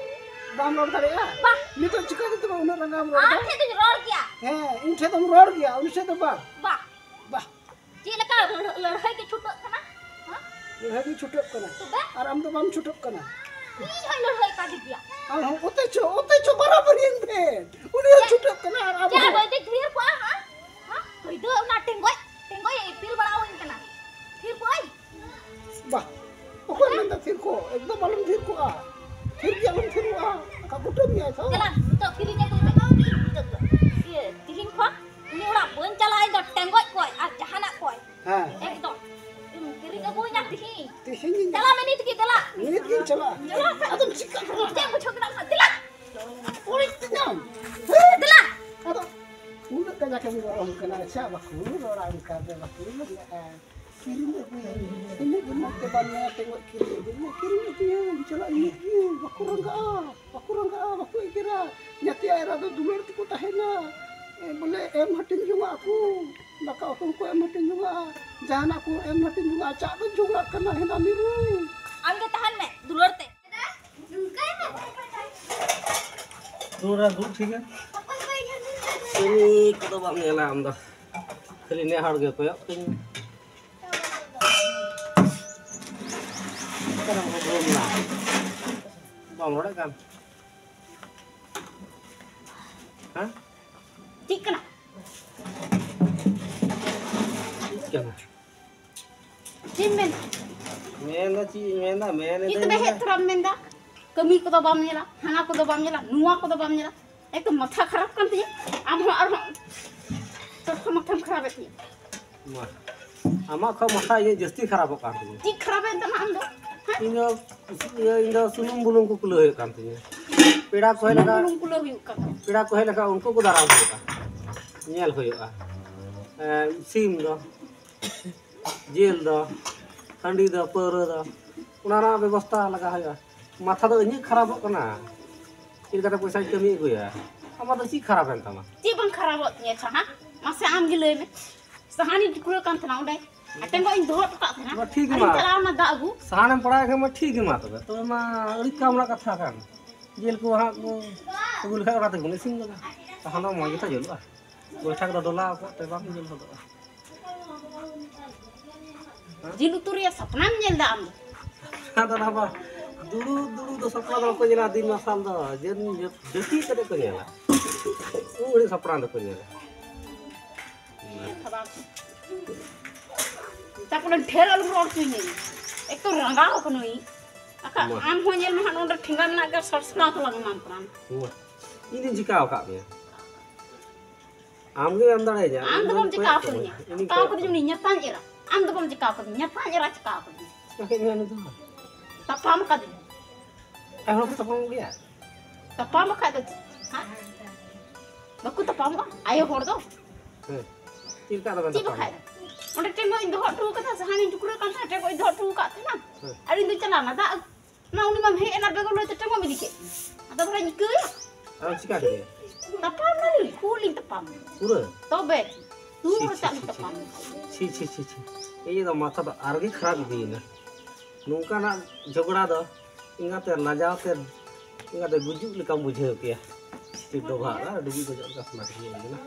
ᱵᱟᱢ ᱨᱚᱲ ᱫᱟᱲᱮᱭᱟᱜᱼᱟ? ᱵᱟ᱾ ᱱᱤᱛᱚᱜ ᱪᱤᱠᱟᱹ ᱠᱟᱛᱮ ᱩᱱᱟᱹᱜ ᱨᱟᱸᱜᱟᱣ ᱮᱢ ᱨᱚᱲ ᱮᱫᱟ? ᱟᱢ ᱴᱷᱮᱱ ᱫᱚᱧ ᱨᱚᱲ ᱜᱮᱭᱟ᱾ ᱦᱮᱸ, ᱤᱧ ᱴᱷᱮᱱ ᱫᱚᱢ ᱨᱚᱲ ᱜᱮᱭᱟ, ᱩᱱᱤ ᱴᱷᱮᱱ ᱫᱚ ᱵᱟᱝ᱾ ᱵᱟ᱾ ᱵᱟ᱾ ᱪᱮᱫ ᱞᱮᱠᱟ ᱞᱟᱹᱲ-, ᱞᱟᱹᱲᱦᱟᱹᱭ ᱜᱮ ᱪᱷᱩᱴᱟᱹᱜ ᱠᱟᱱᱟ? ᱦᱮᱸ? ᱞᱟᱹᱲᱦᱟᱹᱭ ᱜᱮ ᱪᱷᱩᱴᱟᱹᱜ ᱠᱟᱱᱟ᱾ ᱛᱚᱵᱮ? ᱟᱨ ᱟᱢ ᱫᱚ ᱵᱟᱢ ᱪᱷᱩᱴᱟᱹᱜ ᱠᱟᱱᱟ᱾ ᱤᱧ ᱦᱚᱸᱧ ᱞᱟᱹᱲᱦᱟᱹᱭ ᱠᱟᱫᱮ ᱜᱮᱭᱟ᱾ ᱟᱨ ᱦᱚᱸ ᱚᱛᱮ ᱪᱚ, ᱚᱛᱮ ᱪᱚ ᱵᱟᱨᱟᱵᱟᱹᱨᱤᱭᱮᱱ ᱯᱮ᱾ ᱩᱱᱤ ᱦᱚᱸ ᱪᱮᱫ? ᱪᱷᱩᱴᱟᱹᱜ ᱠᱟᱱᱟ ᱟᱨ ᱟᱢ ᱪᱮᱫ ᱦᱚᱸ᱾ ᱵᱟᱹᱭ ᱫᱚ ᱰᱷᱮᱨ ᱠᱚᱜᱼᱟ, ᱦᱮᱸ? ᱦᱮᱸ? ᱵᱟᱹᱭ ᱫᱚ ᱚᱱᱟ ᱴᱮᱸᱜᱚᱡ, ᱴᱮᱸᱜᱚᱡ ᱮ ᱤᱯᱤᱞ ᱵᱟᱲᱟ ᱟᱹᱧ ᱠᱟᱱᱟ᱾ ᱰᱷᱮᱨ ᱠᱚᱜᱼᱟᱹᱧ᱾ ᱵᱟ, ᱚᱠᱚᱭ ᱢᱮᱱᱫᱟ ᱛᱷᱤᱨ ᱠᱚ? ᱮᱠᱫᱚᱢ ᱟᱞᱚᱢ ᱛᱷᱤᱨ ᱠᱚᱜᱼᱟ᱾ ᱛᱷᱤᱨ ᱜᱮ ᱟᱞᱚᱢ ᱛᱷᱤᱨᱚᱜᱼᱟ᱾ ᱚᱱᱠᱟ ᱠᱩᱴᱟᱹᱢ ᱜᱮᱭᱟᱭ ᱛᱚ᱾ ᱫᱮᱞᱟ, ᱱᱤᱛᱚᱜ ᱠᱤᱨᱤᱧ ᱟᱹᱜᱩᱭ ᱢᱮ᱾ ᱤᱭᱟᱹ, ᱛᱤᱦᱤᱧ ᱠᱷᱚᱱ ᱩᱱᱤ ᱚᱲᱟᱜ ᱵᱟᱹᱧ ᱪᱟᱞᱟᱜᱼᱟ ᱤᱧ ᱫᱚ, ᱴᱮᱸᱜᱚᱡ ᱠᱚᱭ ᱟᱨ ᱡᱟᱦᱟᱱᱟᱜ ᱠᱚᱭ᱾ ᱦᱮᱸ᱾ ᱮᱠᱫᱚᱢ᱾ ᱤᱧ ᱠᱤᱨᱤᱧ ᱟᱹᱜᱩᱭᱟ ᱛᱤᱦᱤᱧ᱾ ᱛᱤᱦᱤᱧ ᱜᱤᱧ ᱪᱟᱞᱟᱜ ᱢᱮ ᱱᱤᱛ ᱜᱮ, ᱫᱮᱞᱟ᱾ ᱱᱤᱛ ᱜᱤᱧ ᱪᱟᱞᱟᱜᱼᱟ᱾ ᱫᱮᱞᱟ᱾ ᱟᱫᱚᱢ ᱪᱤᱠᱟᱹᱜ ᱠᱟᱱᱟ? ᱪᱮᱫ ᱮᱢ ᱵᱩᱡᱷᱟᱹᱣ ᱠᱮᱫᱟ? ᱫᱮᱞᱟ᱾ ᱩᱲᱤᱡ ᱛᱤᱧᱟᱢ᱾ ᱫᱮᱞᱟ᱾ ᱟᱫᱚ ᱩᱱᱟᱹᱜ ᱠᱟᱡᱟᱠ ᱮᱢ ᱨᱚᱲ ᱠᱟᱱᱟ᱾ ᱟᱪᱪᱷᱟ, ᱵᱟᱠᱚ ᱨᱚᱲᱟ ᱚᱱᱠᱟ ᱫᱚ, ᱵᱟᱠᱚ ᱨᱚᱲᱟ᱾ ᱠᱤᱨᱤᱧ ᱟᱹᱜᱩᱭᱟ᱾ ᱤᱱᱟᱹᱜ ᱫᱤᱱ ᱢᱟ ᱛᱮ ᱵᱟᱝ ᱢᱮᱱᱟ, ᱛᱮᱸᱜᱚᱡ ᱠᱤᱨᱤᱧ ᱟᱹᱜᱩᱭᱟ, ᱠᱤᱨᱤᱧ ᱟᱹᱜᱩᱭᱟ, ᱪᱟᱞᱟᱜ ᱤᱧ ᱟᱹᱜᱩᱭᱟ, ᱵᱟᱠᱚ ᱨᱟᱸᱜᱟᱜᱼᱟ, ᱵᱟᱠᱚ ᱨᱟᱸᱜᱟᱜᱼᱟ, ᱵᱟᱠᱚ ᱮᱜᱮᱨᱟ᱾ ᱧᱟᱛᱭᱟ ᱮᱨᱟ ᱫᱚ ᱫᱩᱞᱟᱹᱲ ᱛᱮᱠᱚ ᱛᱟᱦᱮᱱᱟ᱾ ᱮ, ᱵᱚᱞᱮ ᱮᱢ ᱦᱟᱹᱴᱤᱧ ᱡᱚᱝᱟᱜ ᱟᱠᱚ, ᱫᱟᱠᱟ ᱩᱛᱩ ᱦᱚᱸᱠᱚ ᱮᱢ ᱦᱟᱹᱴᱤᱧ ᱡᱚᱝᱟᱜᱼᱟ, ᱡᱟᱦᱟᱱᱟᱜ ᱠᱚ ᱮᱢ ᱦᱟᱹᱴᱤᱧ ᱡᱚᱝᱟᱜᱼᱟ, ᱪᱟᱜ ᱫᱚ ᱡᱷᱚᱜᱽᱲᱟᱜ ᱠᱟᱱᱟ, ᱦᱮᱸᱫᱟ ᱢᱤᱨᱩ᱾ ᱟᱢ ᱜᱮ ᱛᱟᱦᱮᱱ ᱢᱮ ᱫᱩᱞᱟᱹᱲ ᱛᱮ᱾ ᱫᱩᱲᱩᱵ ᱨᱮ ᱫᱩᱲᱩᱵ ᱴᱷᱤᱠ ᱜᱮ᱾ ᱠᱟᱹᱢᱤ ᱠᱚᱫᱚ ᱵᱟᱢ ᱧᱮᱞᱟ ᱟᱢ ᱫᱚ, ᱠᱷᱟᱹᱞᱤ ᱱᱮ ᱦᱚᱲ ᱜᱮ ᱠᱚᱭᱚᱜ ᱠᱟᱹᱧ᱾ ᱚᱠᱟᱨᱮᱢ ᱩᱰᱩᱠ ᱮᱱᱟ? ᱵᱟᱢ ᱨᱚᱲᱮᱫ ᱠᱟᱱ? ᱦᱮᱸ? ᱪᱮᱫ ᱠᱟᱱᱟ? ᱪᱮᱫ ᱠᱟᱱᱟ? ᱪᱮᱫ ᱮᱢ ᱢᱮᱱᱟ? ᱢᱮᱱᱫᱟ ᱪᱮᱫ ᱤᱧ ᱢᱮᱱᱫᱟ, ᱢᱮᱱ ᱪᱮᱫ ᱮᱫᱟᱹᱧ ᱛᱚᱵᱮ ᱵᱚᱞᱮ᱾ ᱦᱮᱡ ᱛᱚᱨᱟᱢ ᱢᱮᱱᱫᱟ? ᱠᱟᱹᱢᱤ ᱠᱚᱫᱚ ᱵᱟᱢ ᱧᱮᱞᱟ, ᱦᱟᱱᱟ ᱠᱚᱫᱚ ᱵᱟᱢ ᱧᱮᱞᱟ, ᱱᱚᱣᱟ ᱠᱚᱫᱚ ᱵᱟᱢ ᱧᱮᱞᱟ᱾ ᱮᱠᱫᱚᱢ ᱢᱟᱛᱷᱟ ᱠᱷᱟᱨᱟᱯ ᱠᱟᱱ ᱛᱤᱧᱟᱹ᱾ ᱟᱢ ᱦᱚᱸ ᱟᱨᱦᱚᱸ ᱥᱚᱠᱛᱚ ᱢᱟᱛᱷᱟᱢ ᱠᱷᱟᱨᱟᱯᱮᱫ ᱛᱤᱧᱟᱹ᱾ ᱢᱟ, ᱟᱢᱟᱜ ᱠᱷᱚᱱ ᱢᱟᱛᱷᱟ ᱤᱧᱟᱹᱜ ᱡᱟᱹᱥᱛᱤ ᱠᱷᱟᱨᱟᱯᱚᱜ ᱠᱟᱱ ᱛᱤᱧᱟᱹ᱾ ᱪᱮᱫ ᱠᱷᱟᱨᱟᱯᱮᱱ ᱛᱟᱢᱟ ᱟᱢ ᱫᱚ? ᱦᱮᱸ? ᱤᱧ ᱫᱚ, ᱤᱭᱟᱹ, ᱤᱧ ᱫᱚ ᱥᱩᱱᱩᱢ ᱵᱩᱞᱩᱝ ᱠᱚ ᱠᱩᱞᱟᱹᱣ ᱦᱩᱭᱩᱜ ᱠᱟᱱ ᱛᱤᱧᱟᱹ᱾ ᱯᱮᱲᱟ ᱠᱚ ᱦᱮᱡ ᱥᱩᱱᱩᱢ ᱞᱮᱱᱠᱷᱟᱱ, ᱵᱩᱞᱩᱝ ᱠᱩᱞᱟᱹᱣ ᱦᱩᱭᱩᱜ ᱠᱟᱱ ᱛᱟᱢᱟ᱾ ᱯᱮᱲᱟ ᱠᱚ ᱦᱮᱡ ᱞᱮᱱᱠᱷᱟᱱ ᱩᱱᱠᱩ ᱠᱚ ᱫᱟᱨᱟᱢ ᱦᱩᱭᱩᱜᱼᱟ, ᱧᱮᱞ ᱦᱩᱭᱩᱜᱼᱟ᱾ ᱮᱸ, ᱥᱤᱢ ᱫᱚ, ᱡᱤᱞ ᱫᱚ, ᱦᱟᱺᱰᱤ ᱫᱚ, ᱯᱟᱹᱣᱨᱟᱹ ᱫᱚ, ᱚᱱᱟ ᱨᱮᱱᱟᱜ ᱵᱮᱵᱚᱥᱛᱷᱟ ᱞᱟᱜᱟᱣ ᱦᱩᱭᱩᱜᱼᱟ᱾ ᱢᱟᱛᱷᱟ ᱫᱚ ᱤᱧᱟᱹᱜ ᱠᱷᱟᱨᱟᱯᱚᱜ ᱠᱟᱱᱟ, ᱪᱮᱫ ᱞᱮᱠᱟᱛᱮ ᱯᱚᱭᱥᱟᱧ ᱠᱟᱹᱢᱤ ᱟᱹᱜᱩᱭᱟ? ᱟᱢᱟᱜ ᱫᱚ ᱪᱮᱫ ᱠᱷᱟᱨᱟᱯᱮᱱ ᱛᱟᱢᱟ? ᱪᱮᱫ ᱵᱟᱝ ᱠᱷᱟᱨᱟᱯᱚᱜ ᱛᱤᱧᱟᱹ ᱟᱪᱪᱷᱟ, ᱦᱮᱸ? ᱢᱟᱥᱮ ᱟᱢ ᱜᱮ ᱞᱟᱹᱭ ᱢᱮ᱾ ᱥᱟᱦᱟᱱᱤᱧ ᱴᱩᱠᱨᱟᱹ ᱠᱟᱱ ᱛᱟᱦᱮᱱᱟ ᱚᱸᱰᱮ, ᱟᱨ ᱴᱮᱸᱜᱚᱡ ᱤᱧ ᱫᱚᱦᱚ ᱦᱚᱴᱚ ᱠᱟᱜ ᱛᱟᱦᱮᱱᱟ᱾ ᱢᱟ ᱴᱷᱤᱠ ᱜᱮ ᱟᱨᱤᱧ ᱢᱟ᱾ ᱪᱟᱞᱟᱣ ᱮᱱᱟ ᱫᱟᱜ ᱟᱹᱜᱩ᱾ ᱥᱟᱦᱟᱱᱮᱢ ᱯᱟᱲᱟᱜ ᱠᱷᱟᱱ ᱢᱟ ᱴᱷᱤᱠ ᱜᱮ ᱢᱟ ᱛᱚᱵᱮ, ᱛᱚᱵᱮ ᱢᱟ ᱟᱹᱰᱤ ᱠᱟᱢ ᱨᱮᱱᱟᱜ ᱠᱟᱛᱷᱟ ᱠᱟᱱ᱾ ᱡᱤᱞ ᱠᱚ ᱦᱟᱸᱜ ᱠᱚ ᱟᱹᱜᱩ ᱞᱮᱠᱷᱟᱱ ᱚᱱᱟ ᱛᱮᱜᱮ ᱵᱚᱱ ᱤᱥᱤᱱ ᱜᱚᱫᱟ᱾ ᱛᱚᱠᱷᱚᱱ ᱫᱚ ᱢᱚᱡᱽ ᱜᱮᱛᱚ ᱡᱩᱞᱩᱜᱼᱟ᱾ ᱜᱚᱭᱴᱷᱟ ᱠᱚᱫᱚ ᱰᱚᱞᱟ ᱟᱠᱚ ᱛᱮ ᱵᱟᱝ ᱡᱩᱞ ᱦᱚᱫᱚᱜᱼᱟ᱾ ᱡᱤᱞ ᱩᱛᱩ ᱨᱮᱭᱟᱜ ᱥᱟᱯᱱᱟᱢ ᱧᱮᱞ ᱮᱫᱟ ᱟᱢ ᱫᱚ? ᱟᱫᱚ ᱚᱱᱟ ᱢᱟ ᱫᱩᱲᱩᱵ ᱫᱩᱲᱩᱵ ᱫᱚ ᱥᱟᱯᱲᱟᱣ ᱫᱚ ᱵᱟᱠᱚ ᱧᱮᱞᱟ, ᱫᱤᱱ ᱢᱟᱨᱥᱟᱞ ᱫᱚ ᱡᱟᱹᱯᱤᱫ ᱠᱟᱛᱮ ᱠᱚ ᱧᱮᱞᱟ᱾ ᱩᱱ ᱜᱷᱟᱹᱲᱤᱡ ᱥᱟᱯᱲᱟᱣ ᱫᱚᱠᱚ ᱧᱮᱞᱟ᱾ ᱛᱟᱨᱯᱚᱨᱮ ᱰᱷᱮᱨ ᱟᱞᱚᱢ ᱨᱚᱲ ᱦᱚᱪᱚᱧᱟ᱾ ᱮᱠ ᱛᱚ ᱨᱟᱸᱜᱟᱣ ᱠᱟᱹᱱᱟᱹᱧ᱾ ᱟᱠᱟ ᱟᱢ ᱦᱚᱸ ᱧᱮᱞ ᱢᱮ ᱦᱟᱸᱜ, ᱱᱚᱰᱮ ᱴᱷᱮᱸᱜᱟ ᱢᱮᱱᱟᱜ ᱜᱮᱭᱟ, ᱥᱚᱲᱥᱚᱲᱟᱣ ᱛᱟᱞᱟᱝ ᱮᱢᱟᱢ ᱠᱟᱱᱟ᱾ ᱤᱧ ᱫᱩᱧ ᱪᱤᱠᱟᱹ ᱟᱠᱟᱫ ᱢᱮᱭᱟ? ᱟᱢ ᱜᱮᱢ ᱮᱢ ᱫᱟᱲᱮᱭᱟᱹᱧᱟ᱾ ᱟᱢ ᱫᱚ ᱵᱟᱢ ᱪᱤᱠᱟᱹ ᱟᱠᱟᱫᱤᱧᱟ᱾ ᱪᱤᱠᱟᱹ ᱟᱠᱟᱫᱤᱧ ᱩᱱᱤ ᱧᱟᱛᱟᱧ ᱮᱨᱟ᱾ ᱟᱢ ᱫᱚ ᱵᱟᱢ ᱪᱤᱠᱟᱹ ᱟᱠᱟᱫᱤᱧᱟ, ᱧᱟᱛᱟᱧ ᱮᱨᱟ ᱪᱤᱠᱟᱹ ᱟᱠᱟᱫᱤᱧᱟ᱾ ᱛᱟᱯᱟᱢ ᱟᱠᱟᱫᱤᱧ᱾ ᱟᱨ ᱦᱚᱲ ᱠᱚ ᱛᱟᱯᱟᱢᱚᱜ ᱜᱮᱭᱟ᱾ ᱛᱟᱯᱟᱢ ᱵᱟᱠᱷᱟᱡ ᱫᱚ ᱪᱮᱫ? ᱦᱮᱸ? ᱵᱟᱠᱚ ᱛᱟᱯᱟᱢᱚᱜᱼᱟ ᱟᱭᱳ ᱦᱚᱲ ᱫᱚ? ᱦᱮᱸ᱾ ᱪᱮᱫ ᱞᱮᱠᱟ ᱫᱚ ᱵᱟᱝ ᱪᱮᱫ ᱛᱟᱯᱟᱢ? ᱵᱟᱠᱷᱟᱡ ᱫᱚ? ᱚᱸᱰᱮ ᱴᱮᱸᱜᱚᱡ ᱤᱧ ᱫᱚᱦᱚ ᱦᱚᱴᱚ ᱟᱠᱟᱫᱟ, ᱥᱟᱦᱟᱱᱤᱧ ᱴᱩᱠᱨᱟᱹ ᱠᱟᱱ ᱛᱟᱦᱮᱸᱫ, ᱴᱮᱸᱜᱚᱡ ᱤᱧ ᱫᱚᱦᱚ ᱦᱚᱴᱚ ᱟᱠᱟᱫ ᱛᱟᱦᱮᱱᱟ᱾ ᱦᱮᱸ᱾ ᱟᱨ ᱤᱧ ᱫᱚ ᱪᱟᱞᱟᱣ ᱮᱱᱟ ᱫᱟᱜ ᱟᱹᱜᱩ᱾ ᱚᱱᱟ ᱩᱱᱤ ᱢᱟᱢ ᱦᱮᱡ ᱮᱱᱟ ᱵᱮᱜᱚᱨ ᱞᱟᱹᱭᱛᱮ ᱴᱮᱸᱜᱚᱡ ᱤᱫᱤ ᱠᱮᱫ᱾ ᱟᱫᱚ ᱵᱚᱞᱮ ᱤᱠᱟᱹᱭᱟ᱾ ᱟᱨ ᱪᱤᱠᱟ ᱠᱮᱫᱮᱭᱟ? ᱛᱟᱯᱟᱢ ᱱᱟᱞᱤᱧ, ᱠᱷᱩᱵ ᱞᱤᱧ ᱛᱟᱯᱟᱢ᱾ ᱯᱩᱨᱟᱹ? ᱛᱚᱵᱮ ᱛᱩ ᱪᱷᱤ, ᱦᱚᱲ ᱪᱷᱤ, ᱥᱟᱜ ᱞᱤᱧ ᱪᱷᱤ, ᱪᱷᱤ᱾ ᱛᱟᱯᱟᱢ᱾ ᱪᱷᱤ, ᱪᱷᱤ, ᱪᱷᱤ, ᱪᱷᱤ᱾ ᱤᱧ ᱫᱚ ᱢᱟᱛᱷᱟ ᱫᱚ ᱟᱨ ᱜᱮ ᱠᱷᱟᱨᱟᱯ ᱤᱫᱤᱭᱮᱱᱟ᱾ ᱱᱚᱝᱠᱟᱱᱟᱜ ᱡᱷᱚᱜᱽᱲᱟ ᱫᱚ ᱮᱸᱜᱟᱛᱮ ᱞᱟᱡᱟᱣ ᱛᱮ ᱮᱸᱜᱟᱛᱮ ᱜᱩᱡᱩᱜ ᱞᱮᱠᱟᱢ ᱵᱩᱡᱷᱟᱹᱣ ᱠᱮᱭᱟ᱾ ᱪᱮᱫ ᱰᱚᱵᱷᱟᱜ ᱫᱚ ᱰᱩᱵᱩᱡ ᱜᱚᱡᱚᱜ ᱞᱮᱠᱟ ᱥᱟᱱᱟ ᱠᱮᱫᱤᱧᱟ ᱤᱧ ᱫᱚ᱾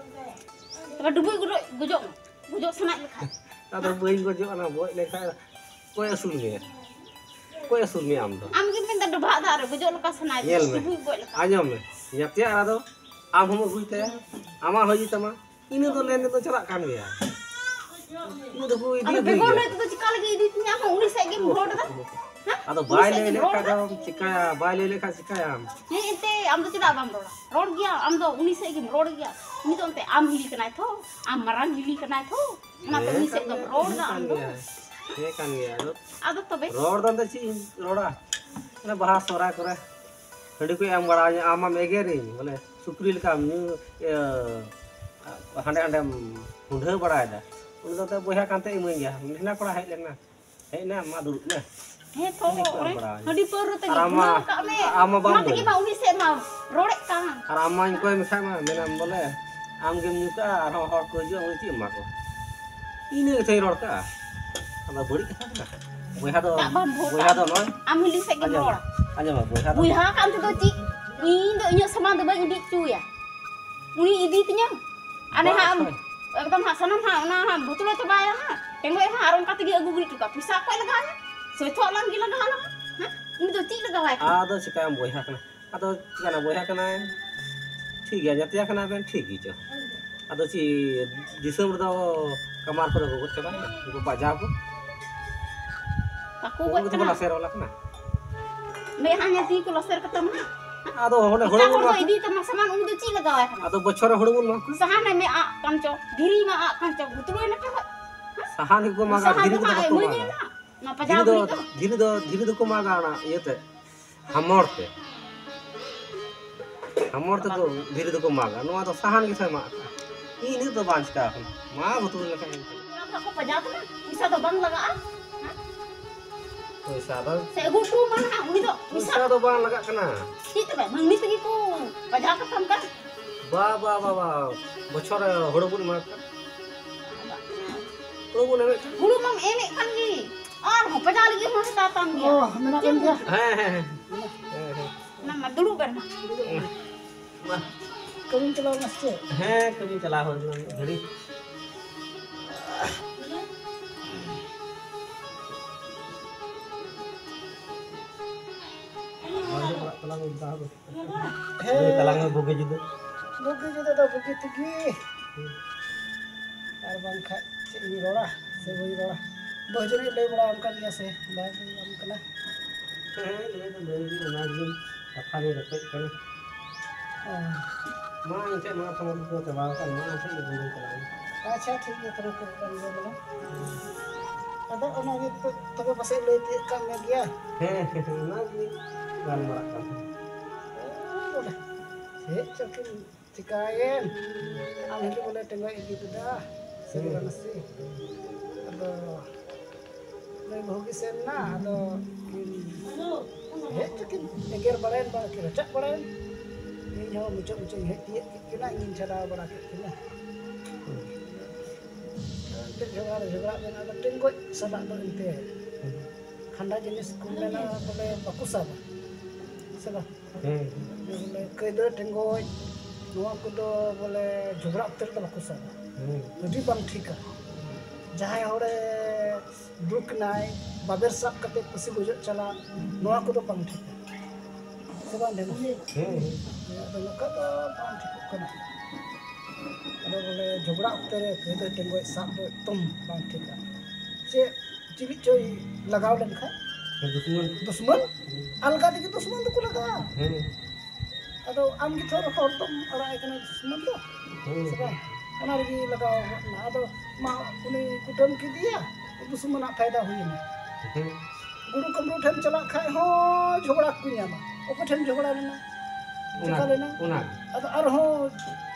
ᱛᱚᱵᱮ ᱰᱩᱵᱩᱡ ᱜᱚᱡᱚᱜ, ᱜᱚᱡᱚᱜ ᱢᱮ᱾ ᱜᱚᱡᱚᱜ ᱥᱟᱱᱟᱭᱮᱫ ᱢᱮᱠᱷᱟᱱ᱾ ᱟᱫᱚ ᱵᱟᱹᱧ ᱜᱚᱡᱚᱜᱼᱟ, ᱚᱱᱟ ᱜᱚᱡ ᱞᱮᱱᱠᱷᱟᱱ ᱚᱠᱚᱭ ᱟᱹᱥᱩᱞ ᱢᱮᱭᱟ? ᱚᱠᱚᱭ ᱟᱹᱥᱩᱞ ᱢᱮᱭᱟ ᱟᱢ ᱫᱚ? ᱟᱢ ᱜᱮᱢ ᱢᱮᱱᱫᱟ ᱰᱚᱵᱷᱟᱜ ᱫᱟᱜ ᱨᱮ ᱜᱚᱡᱚᱜ ᱞᱮᱠᱟ ᱥᱟᱱᱟᱭᱮᱫ ᱧᱮᱞ ᱢᱮ᱾ ᱰᱩᱵᱩᱡ ᱜᱚᱡ ᱞᱮᱠᱟ᱾ ᱟᱸᱡᱚᱢ ᱢᱮ, ᱡᱟᱛᱮᱭᱟᱜ ᱟᱫᱚ ᱟᱢ ᱦᱚᱸᱢ ᱟᱹᱜᱩᱭ ᱛᱟᱭᱟ, ᱟᱢᱟᱜ ᱦᱚᱸ ᱤᱫᱤ ᱛᱟᱢᱟ, ᱤᱱᱟᱹ ᱫᱚ ᱞᱮᱱ ᱫᱚ ᱪᱟᱞᱟᱜ ᱠᱟᱱ ᱜᱮᱭᱟ᱾ ᱤᱱᱟᱹ ᱫᱚᱠᱚ ᱤᱫᱤ ᱟᱫᱚ ᱟᱹᱜᱩᱭ ᱵᱮᱜᱚᱨ ᱜᱮᱭᱟ᱾ ᱞᱟᱹᱭ ᱛᱮᱫᱚ ᱪᱤᱠᱟ ᱞᱟᱹᱜᱤᱫ ᱤᱫᱤ ᱛᱤᱧᱟ ᱟᱢ ᱦᱚᱸ ᱩᱱᱤ ᱥᱮᱫ ᱜᱮᱢ ᱨᱚᱲ ᱮᱫᱟ? ᱦᱮᱸ? ᱟᱫᱚ ᱩᱱᱤ ᱵᱟᱭ ᱥᱮᱫ ᱞᱟᱹᱭ ᱜᱮᱢ ᱨᱚᱲ ᱞᱮᱠᱷᱟᱱ ᱮᱫᱟ? ᱫᱚᱢ ᱪᱤᱠᱟᱹᱭᱟ? ᱵᱟᱭ ᱞᱟᱹᱭ ᱞᱮᱠᱷᱟᱱ ᱪᱤᱠᱟᱹᱭᱟᱢ? ᱦᱮᱸ, ᱮᱱᱛᱮ ᱟᱢ ᱫᱚ ᱪᱮᱫᱟᱜ ᱵᱟᱢ ᱨᱚᱲᱟ? ᱨᱚᱲ ᱜᱮᱭᱟ, ᱟᱢ ᱫᱚ ᱩᱱᱤ ᱥᱮᱫ ᱜᱮᱢ ᱨᱚᱲ ᱜᱮᱭᱟ᱾ ᱩᱱᱤ ᱫᱚ ᱮᱱᱛᱮ ᱟᱢ ᱦᱤᱞᱤ ᱠᱟᱱᱟᱭ ᱛᱷᱚ, ᱟᱢ ᱢᱟᱨᱟᱝ ᱦᱤᱞᱤ ᱠᱟᱱᱟᱭ ᱛᱷᱚ, ᱚᱱᱟᱛᱮ ᱦᱮᱸ ᱩᱱᱤ ᱥᱮᱫ ᱠᱟᱱ ᱫᱚᱢ ᱜᱮᱭᱟ, ᱨᱚᱲ ᱦᱮᱸ ᱮᱫᱟ ᱠᱟᱱ ᱟᱢ ᱫᱚ᱾ ᱜᱮᱭᱟ, ᱦᱮᱸ ᱠᱟᱱ ᱜᱮᱭᱟ᱾ ᱟᱫᱚ ᱟᱫᱚ ᱛᱚᱵᱮ? ᱨᱚᱲ ᱫᱚ ᱮᱱᱛᱮ ᱪᱮᱫ ᱤᱧ ᱨᱚᱲᱟ? ᱚᱱᱟ ᱵᱟᱦᱟ ᱥᱚᱦᱨᱟᱭ ᱠᱚᱨᱮ ᱦᱟᱺᱰᱤ ᱠᱚ ᱮᱢ ᱵᱟᱲᱟ ᱟᱹᱧᱟ, ᱟᱢ ᱢᱟᱢ ᱮᱜᱮᱨᱤᱧ, ᱵᱚᱞᱮ ᱥᱩᱠᱨᱤ ᱞᱮᱠᱟᱢ ᱧᱩ, ᱤᱭᱟᱹ, ᱦᱟᱸᱰᱮ ᱱᱟᱰᱮᱢ ᱦᱩᱰᱟᱹ ᱵᱟᱲᱟᱭᱮᱫᱟ᱾ ᱩᱱᱤ ᱫᱚ ᱮᱱᱛᱮ ᱵᱚᱭᱦᱟ ᱠᱟᱱᱛᱮ ᱤᱢᱟᱹᱧ ᱜᱮᱭᱟ᱾ ᱦᱮᱱᱟ ᱠᱚᱲᱟ ᱦᱮᱡ ᱞᱮᱱᱟ, ᱦᱮᱡ ᱮᱱᱟ, ᱢᱟ ᱫᱩᱲᱩᱵ ᱢᱮ᱾ ᱦᱮᱸ ᱛᱚ, ᱦᱟᱺᱰᱤ ᱠᱚ ᱮᱢ ᱚᱨᱮ, ᱵᱟᱲᱟ ᱟᱹᱧᱟ᱾ ᱦᱟᱺᱰᱤ ᱯᱟᱹᱣᱨᱟᱹ ᱛᱮ ᱟᱨ ᱟᱢ ᱢᱟ, ᱵᱷᱩᱞᱟᱹᱣ ᱠᱟᱜ ᱢᱮ᱾ ᱟᱢ ᱢᱟ ᱵᱟᱢ ᱚᱱᱟ ᱛᱮᱜᱮ ᱢᱟᱹᱧ᱾ ᱢᱟ ᱩᱱᱤ ᱥᱮᱫ ᱢᱟ ᱨᱚᱲᱮᱫ ᱠᱟᱱ᱾ ᱟᱨ ᱟᱢ ᱢᱟᱧ ᱠᱚᱭ ᱢᱮᱠᱷᱟᱡ ᱢᱟ, ᱢᱮᱱᱟᱢ ᱵᱚᱞᱮ, ᱟᱢ ᱜᱮᱢ ᱧᱩ ᱠᱟᱜᱼᱟ, ᱟᱨᱦᱚᱸ ᱦᱚᱲ ᱠᱚ ᱦᱤᱡᱩᱜᱼᱟ, ᱩᱱᱤ ᱪᱮᱫ ᱮᱢ ᱮᱢᱟ ᱠᱚᱣᱟ? ᱤᱱᱟᱹ ᱜᱮᱛᱚᱧ ᱨᱚᱲ ᱠᱟᱜᱼᱟ᱾ ᱟᱫᱚ ᱵᱟᱹᱲᱤᱡ ᱠᱟᱛᱷᱟ ᱠᱟᱱᱟ? ᱵᱚᱭᱦᱟ ᱫᱚ, ᱫᱟᱜ ᱵᱟᱢ ᱵᱷᱳᱨ ᱵᱚᱭᱦᱟ ᱫᱚ ᱱᱚᱜᱼᱚᱭ, ᱟᱢ ᱦᱤᱞᱤ ᱥᱮᱫ ᱜᱮᱢ ᱟᱸᱡᱚᱢ᱾ ᱨᱚᱲᱟ᱾ ᱟᱸᱡᱚᱢᱟ ᱵᱚᱭᱦᱟ ᱫᱚ᱾ ᱵᱚᱭᱦᱟ ᱠᱟᱱ ᱛᱮᱫᱚ ᱪᱮᱫ? ᱤᱧ ᱫᱚ ᱤᱧᱟᱹᱜ ᱥᱟᱢᱟᱱ ᱫᱚ ᱵᱟᱹᱧ ᱤᱫᱤ ᱦᱚᱪᱚᱣᱟᱭᱟ᱾ ᱩᱱᱤ ᱤᱫᱤ ᱛᱤᱧᱟᱹ᱾ ᱟᱨ ᱵᱟᱝ, ᱱᱟᱦᱟᱜ ᱦᱳᱭ᱾ ᱮᱠᱫᱚᱢ ᱦᱟᱸᱜ ᱥᱟᱱᱟᱢ ᱦᱟᱸᱜ ᱚᱱᱟ ᱦᱟᱸᱜ ᱵᱷᱩᱛᱲᱟᱹ ᱪᱟᱵᱟᱭᱟ ᱦᱟᱸᱜ᱾ ᱴᱮᱸᱜᱚᱡ ᱦᱟᱸᱜ ᱟᱨ ᱚᱱᱠᱟ ᱛᱮᱜᱮ ᱟᱹᱜᱩ ᱜᱤᱰᱤ ᱦᱚᱴᱚ ᱠᱟᱜᱼᱟ᱾ ᱯᱚᱭᱥᱟ ᱚᱠᱚᱭ ᱞᱟᱜᱟᱣ ᱟᱭᱟ? ᱥᱚᱭᱛᱷᱚ ᱟᱞᱟᱝ ᱜᱮ ᱞᱟᱜᱟᱣ ᱟᱞᱟᱝᱟ᱾ ᱦᱮᱸ? ᱩᱱᱤ ᱫᱚ ᱪᱮᱫ ᱞᱟᱜᱟᱣᱟᱭ ᱠᱟᱱᱟ? ᱟᱫᱚ ᱪᱤᱠᱟᱹᱭᱟᱢ, ᱵᱚᱭᱦᱟ ᱠᱟᱱᱟᱭ᱾ ᱴᱷᱤᱠ ᱜᱮᱭᱟ, ᱡᱟᱹᱛᱤᱭᱟ ᱠᱟᱱᱟ ᱵᱮᱱ, ᱴᱷᱤᱠ ᱜᱮᱪᱚ᱾ ᱟᱫᱚ ᱪᱮᱫ ᱫᱤᱥᱚᱢ ᱨᱮᱫᱚ ᱠᱟᱢᱟᱨ ᱠᱚᱫᱚ ᱠᱚ ᱜᱚᱡ ᱪᱟᱵᱟᱭᱮᱱᱟ? ᱩᱱᱠᱩ ᱯᱟᱡᱟᱣ ᱠᱚ? ᱵᱟᱠᱚ ᱩᱱᱠᱩ ᱜᱚᱡ ᱫᱚᱠᱚ ᱠᱟᱱᱟ᱾ ᱞᱟᱥᱮᱨ ᱵᱟᱞᱟ ᱠᱟᱱᱟ᱾ ᱢᱮᱫᱦᱟ ᱧᱮᱞ ᱛᱮᱜᱮ ᱠᱚ ᱞᱟᱥᱮᱨ ᱠᱟᱛᱟᱢᱟ᱾ ᱟᱫᱚ ᱚᱸᱰᱮ ᱦᱩᱲᱩ ᱮᱴᱟᱜ ᱵᱚᱱ ᱦᱚᱲ ᱫᱚ ᱮᱢᱟ ᱠᱚ᱾ ᱤᱫᱤᱭ ᱛᱟᱢᱟ ᱥᱟᱢᱟᱱ, ᱩᱱᱤ ᱫᱚ ᱪᱮᱫ ᱞᱟᱜᱟᱣᱟᱭ ᱠᱟᱱᱟ? ᱟᱫᱚ ᱵᱚᱪᱷᱚᱨ ᱨᱮ ᱦᱩᱲᱩ ᱵᱚᱱ ᱮᱢᱟ ᱠᱚ᱾ ᱥᱟᱦᱟᱱ ᱮᱢ ᱟᱜ ᱠᱟᱱ ᱪᱚ, ᱫᱷᱤᱨᱤ ᱢᱟ ᱟᱜ ᱠᱟᱱ ᱪᱚ, ᱵᱷᱩᱛᱲᱩᱭ ᱱᱟᱯᱮ ᱦᱳᱭ᱾ ᱥᱟᱦᱟᱱ ᱜᱮᱠᱚ ᱢᱟᱜᱟ, ᱥᱟᱦᱟᱱ ᱫᱷᱤᱨᱤ ᱫᱚ ᱠᱚᱫᱚ ᱦᱟᱸᱜ ᱵᱟᱠᱚ ᱤᱢᱟᱹᱧ ᱢᱟᱜᱟ᱾ ᱢᱮ ᱱᱟ, ᱚᱱᱟ ᱯᱟᱡᱟᱣ ᱫᱷᱤᱨᱤ ᱫᱚ, ᱜᱷᱩᱲᱤ ᱫᱚ᱾ ᱫᱷᱤᱨᱤ ᱫᱚ, ᱫᱷᱤᱨᱤ ᱫᱚᱠᱚ ᱢᱟᱜᱟ ᱚᱱᱟ ᱤᱭᱟᱹᱛᱮ, ᱦᱟᱢᱚᱨ ᱛᱮ᱾ ᱦᱟᱢᱚᱨ ᱛᱮᱠᱚ ᱫᱷᱤᱨᱤ ᱫᱚᱠᱚ ᱢᱟᱜᱟ᱾ ᱱᱚᱣᱟ ᱫᱚ ᱥᱟᱦᱟᱱ ᱜᱮᱥᱮ ᱢᱟᱜ ᱠᱟᱜᱼᱟ᱾ ᱤᱱᱟᱹᱜ ᱫᱚ ᱵᱟᱝ ᱪᱤᱠᱟ ᱟᱠᱟᱱᱟ᱾ ᱢᱟ ᱵᱷᱩᱛᱩᱲ ᱞᱮᱠᱷᱟᱱ ᱜᱮ᱾ ᱚᱱᱟ ᱫᱚ ᱦᱟᱸᱜ ᱠᱚ ᱯᱟᱡᱟᱣ ᱠᱟᱱᱟ, ᱯᱚᱭᱥᱟ ᱫᱚ ᱵᱟᱝ ᱞᱟᱜᱟᱜᱼᱟ᱾ ᱯᱚᱭᱥᱟ ᱫᱚ ᱥᱮ ᱟᱹᱜᱩ ᱦᱚᱴᱚ ᱟᱢᱟ ᱦᱟᱸᱜ, ᱩᱱᱤ ᱫᱚ ᱯᱚᱭᱥᱟ᱾ ᱯᱚᱭᱥᱟ ᱫᱚ ᱵᱟᱝ ᱞᱟᱜᱟᱜ ᱠᱟᱱᱟ᱾ ᱪᱮᱫ ᱛᱚᱵᱮ, ᱢᱟᱹᱝᱜᱽᱱᱤ ᱛᱮᱜᱮ ᱠᱚ ᱯᱟᱡᱟᱣ ᱠᱟᱛᱟᱢ ᱠᱟᱱ? ᱵᱟ, ᱵᱟ, ᱵᱟ, ᱵᱟ᱾ ᱵᱚᱪᱷᱚᱨ ᱨᱮ ᱦᱩᱲᱩ ᱵᱚᱱ ᱮᱢᱟ ᱠᱚ ᱠᱟᱱᱟ᱾ ᱦᱩᱲᱩ ᱵᱚᱱ ᱮᱢᱮᱫ ᱠᱟᱱ᱾ ᱦᱩᱲᱩ ᱢᱟᱢ ᱮᱢᱮᱫ ᱠᱟᱱ ᱜᱮ, ᱟᱨᱦᱚᱸ ᱯᱟᱡᱟᱣ ᱞᱟᱹᱜᱤᱫ ᱦᱚᱸ ᱦᱟᱛᱟᱣ ᱛᱟᱢ ᱜᱮᱭᱟ᱾ ᱚ, ᱢᱮᱱᱟᱜ ᱛᱟᱢ ᱜᱮᱭᱟ᱾ ᱦᱮᱸ, ᱦᱮᱸ, ᱦᱮᱸ᱾ ᱦᱮᱸ, ᱦᱮᱸ᱾ ᱚᱱᱟ ᱢᱟ ᱫᱩᱲᱩᱵ ᱵᱮᱱ ᱢᱟ᱾ ᱢᱟ᱾ ᱠᱟᱹᱢᱤᱢ ᱪᱟᱞᱟᱣ ᱞᱮᱱᱟ ᱥᱮ ᱪᱮᱫ? ᱦᱮᱸ, ᱠᱟᱹᱢᱤ ᱪᱟᱞᱟᱣ ᱦᱩᱭ ᱞᱮᱱᱟ ᱢᱤᱫ ᱜᱷᱟᱹᱲᱤ᱾ ᱵᱟᱝ ᱦᱮᱡ ᱵᱟᱲᱟᱜ ᱛᱟᱞᱟᱝ ᱢᱤᱫ ᱫᱷᱟᱣ ᱫᱚ᱾ ᱦᱮᱸ᱾ ᱞᱟᱹᱭ ᱛᱟᱞᱟᱝ ᱢᱮ ᱵᱩᱜᱤ ᱡᱩᱫᱟᱹ᱾ ᱵᱩᱜᱤ ᱡᱩᱫᱟᱹ ᱫᱚ ᱵᱩᱜᱤ ᱛᱮᱜᱮ᱾ ᱦᱩᱸ᱾ ᱟᱨ ᱵᱟᱝᱠᱷᱟᱡ ᱪᱮᱫ ᱤᱧ ᱨᱚᱲᱟ ᱥᱮ ᱵᱟᱹᱧ ᱨᱚᱲᱟ? ᱵᱟᱹᱦᱩ ᱡᱩᱨᱤ ᱞᱟᱹᱭ ᱵᱟᱲᱟ ᱟᱢ ᱠᱟᱱ ᱜᱮᱭᱟ ᱥᱮ ᱵᱟᱭ ᱞᱟᱹᱭ ᱟᱢ ᱠᱟᱱᱟ? ᱦᱮᱸ, ᱞᱟᱹᱭ ᱫᱚ ᱞᱟᱹᱭ ᱜᱮ, ᱚᱱᱟ ᱜᱮ ᱠᱟᱛᱷᱟ ᱜᱮ ᱨᱮᱯᱮᱡ ᱠᱟᱱᱟ᱾ ᱦᱮᱸ᱾ ᱢᱟ ᱮᱱᱛᱮᱫ, ᱢᱟ ᱛᱷᱚᱲᱟ ᱠᱚ ᱪᱟᱵᱟ ᱟᱠᱟᱱ, ᱢᱟ ᱮᱱᱛᱮᱫ ᱤᱧ ᱵᱚᱱᱫᱚ ᱪᱟᱞᱟᱜ ᱟᱹᱧ᱾ ᱟᱪᱪᱷᱟ, ᱴᱷᱤᱠ ᱜᱮᱭᱟ, ᱛᱚᱵᱮ ᱠᱚ ᱠᱟᱱ ᱜᱮᱭᱟ ᱵᱚᱞᱮ᱾ ᱟᱫᱚ ᱚᱱᱟ ᱜᱮ ᱛᱚ, ᱛᱚᱵᱮ ᱯᱟᱥᱮᱡ ᱞᱟᱹᱭ ᱛᱤᱭᱳᱜ ᱠᱟᱜ ᱢᱮ ᱜᱮᱭᱟ᱾ ᱦᱮᱸ, ᱦᱮᱸ, ᱚᱱᱟ ᱜᱮ ᱜᱟᱞᱢᱟᱨᱟᱜ ᱠᱟᱱ ᱛᱟᱦᱮᱸ᱾ ᱦᱮᱸ, ᱵᱚᱞᱮ᱾ ᱦᱮᱡ ᱪᱚ ᱠᱤᱱ ᱪᱤᱠᱟᱹᱭᱮᱱ? ᱟᱢ ᱦᱤᱞᱳᱜ ᱵᱚᱞᱮ ᱴᱮᱸᱜᱚᱡ ᱤᱫᱤ ᱠᱮᱫᱟ, ᱥᱮ ᱦᱩᱸ᱾ ᱵᱟᱝ ᱥᱮ? ᱟᱫᱚ ᱱᱩᱭ ᱵᱟᱹᱦᱩ ᱜᱮ ᱥᱮᱱ ᱮᱱᱟ, ᱟᱫᱚ ᱦᱮᱡ ᱪᱚ ᱠᱤᱱ ᱮᱜᱮᱨ ᱵᱟᱲᱟᱭᱮᱱ, ᱵᱟᱝ ᱠᱤᱱ ᱨᱟᱪᱟᱜ ᱵᱟᱲᱟᱭᱮᱱ᱾ ᱤᱧ ᱦᱚᱸ ᱢᱩᱪᱟᱹᱫ ᱢᱩᱪᱟᱹᱫ ᱤᱧ ᱦᱮᱡ ᱛᱤᱭᱳᱜ ᱠᱮᱫ ᱠᱤᱱᱟ, ᱤᱧᱤᱧ ᱪᱷᱟᱰᱟᱣ ᱵᱟᱲᱟ ᱠᱮᱫ ᱠᱤᱱᱟ᱾ ᱮᱱᱛᱮᱫ ᱡᱷᱚᱜᱽᱲᱟ ᱫᱚ ᱡᱷᱚᱜᱽᱲᱟᱜ ᱵᱮᱱ, ᱟᱫᱚ ᱴᱮᱸᱜᱚᱡ ᱥᱟᱞᱟᱜ ᱫᱚ ᱮᱱᱛᱮᱫ ᱦᱩᱸ᱾ ᱠᱷᱟᱱᱰᱟ ᱡᱤᱱᱤᱥ ᱠᱚ ᱢᱮᱱᱟ, ᱵᱚᱞᱮ ᱵᱟᱠᱚ ᱥᱟᱵᱟ᱾ ᱥᱮ ᱵᱟᱝ? ᱦᱮᱸ᱾ ᱵᱚᱞᱮ ᱠᱟᱹᱭᱫᱟᱹ ᱴᱮᱸᱜᱚᱡ, ᱱᱚᱣᱟ ᱠᱚᱫᱚ ᱵᱚᱞᱮ ᱡᱷᱚᱜᱽᱲᱟ ᱚᱠᱛᱮ ᱨᱮᱫᱚ ᱵᱟᱠᱚ ᱥᱟᱵᱟ᱾ ᱦᱮᱸ᱾ ᱟᱹᱰᱤ ᱵᱟᱝ ᱴᱷᱤᱠᱟ᱾ ᱡᱟᱦᱟᱸᱭ ᱦᱚᱲᱮ ᱫᱩᱠ ᱮᱱᱟᱭ, ᱵᱟᱵᱮᱨ ᱥᱟᱵ ᱠᱟᱛᱮ ᱯᱟᱹᱥᱤ ᱜᱚᱡᱚᱜ ᱪᱟᱞᱟᱜ, ᱱᱚᱣᱟ ᱠᱚᱫᱚ ᱵᱟᱝ ᱴᱷᱤᱠᱟ᱾ ᱥᱮ ᱵᱟᱝ ᱰᱷᱮᱨ? ᱦᱮᱸ᱾ ᱟᱫᱚ ᱱᱚᱝᱠᱟ ᱫᱚ ᱵᱟᱝ ᱴᱷᱤᱠᱚᱜ ᱠᱟᱱᱟ᱾ ᱟᱫᱚ ᱵᱚᱞᱮ ᱡᱷᱚᱜᱽᱲᱟ ᱚᱠᱛᱮ ᱨᱮ ᱠᱟᱹᱭᱫᱟᱹ ᱴᱮᱸᱜᱚᱡ ᱥᱟᱵ ᱫᱚ ᱮᱠᱫᱚᱢ ᱵᱟᱝ ᱴᱷᱤᱠᱟ᱾ ᱪᱮᱫ ᱪᱤᱞᱤ ᱪᱚᱭ ᱞᱟᱜᱟᱣ ᱞᱮᱱᱠᱷᱟᱱ ᱫᱩᱥᱢᱟᱱ᱾ ᱫᱩᱥᱢᱟᱱ? ᱦᱩᱸ᱾ ᱟᱞᱜᱟ ᱛᱮᱜᱮ ᱫᱩᱥᱢᱟᱱ ᱫᱚᱠᱚ ᱞᱟᱜᱟᱜᱼᱟ᱾ ᱦᱩᱸ᱾ ᱟᱫᱚ ᱟᱢ ᱜᱮ ᱛᱷᱚᱨ ᱦᱚᱲ ᱫᱚᱢ ᱟᱲᱟᱜ ᱮ ᱠᱟᱱᱟ ᱫᱩᱥᱢᱟᱱ ᱫᱚ᱾ ᱦᱩᱸ᱾ ᱥᱮ ᱵᱟᱝ? ᱚᱱᱟ ᱨᱮᱜᱮ ᱞᱟᱜᱟᱣ ᱜᱚᱫ ᱮᱱᱟ᱾ ᱟᱫᱚ ᱢᱟ ᱩᱱᱤ ᱠᱩᱴᱟᱹᱢ ᱠᱮᱫᱮᱭᱟ, ᱫᱩᱥᱢᱟᱱᱟᱜ ᱯᱷᱟᱭᱫᱟ ᱦᱩᱭᱮᱱᱟ᱾ ᱦᱩᱸ᱾ ᱜᱩᱨᱩ ᱠᱟᱹᱢᱨᱩ ᱴᱷᱮᱱ ᱪᱟᱞᱟᱜ ᱠᱷᱟᱡ ᱦᱚᱸ ᱡᱷᱚᱜᱽᱲᱟ ᱠᱚ ᱧᱟᱢᱟ᱾ ᱚᱠᱚᱭ ᱴᱷᱮᱱ ᱡᱷᱚᱜᱽᱲᱟ ᱞᱮᱱᱟ? ᱚᱱᱟ, ᱪᱮᱠᱟ ᱞᱮᱱᱟ? ᱚᱱᱟ᱾ ᱟᱫᱚ ᱟᱨᱦᱚᱸ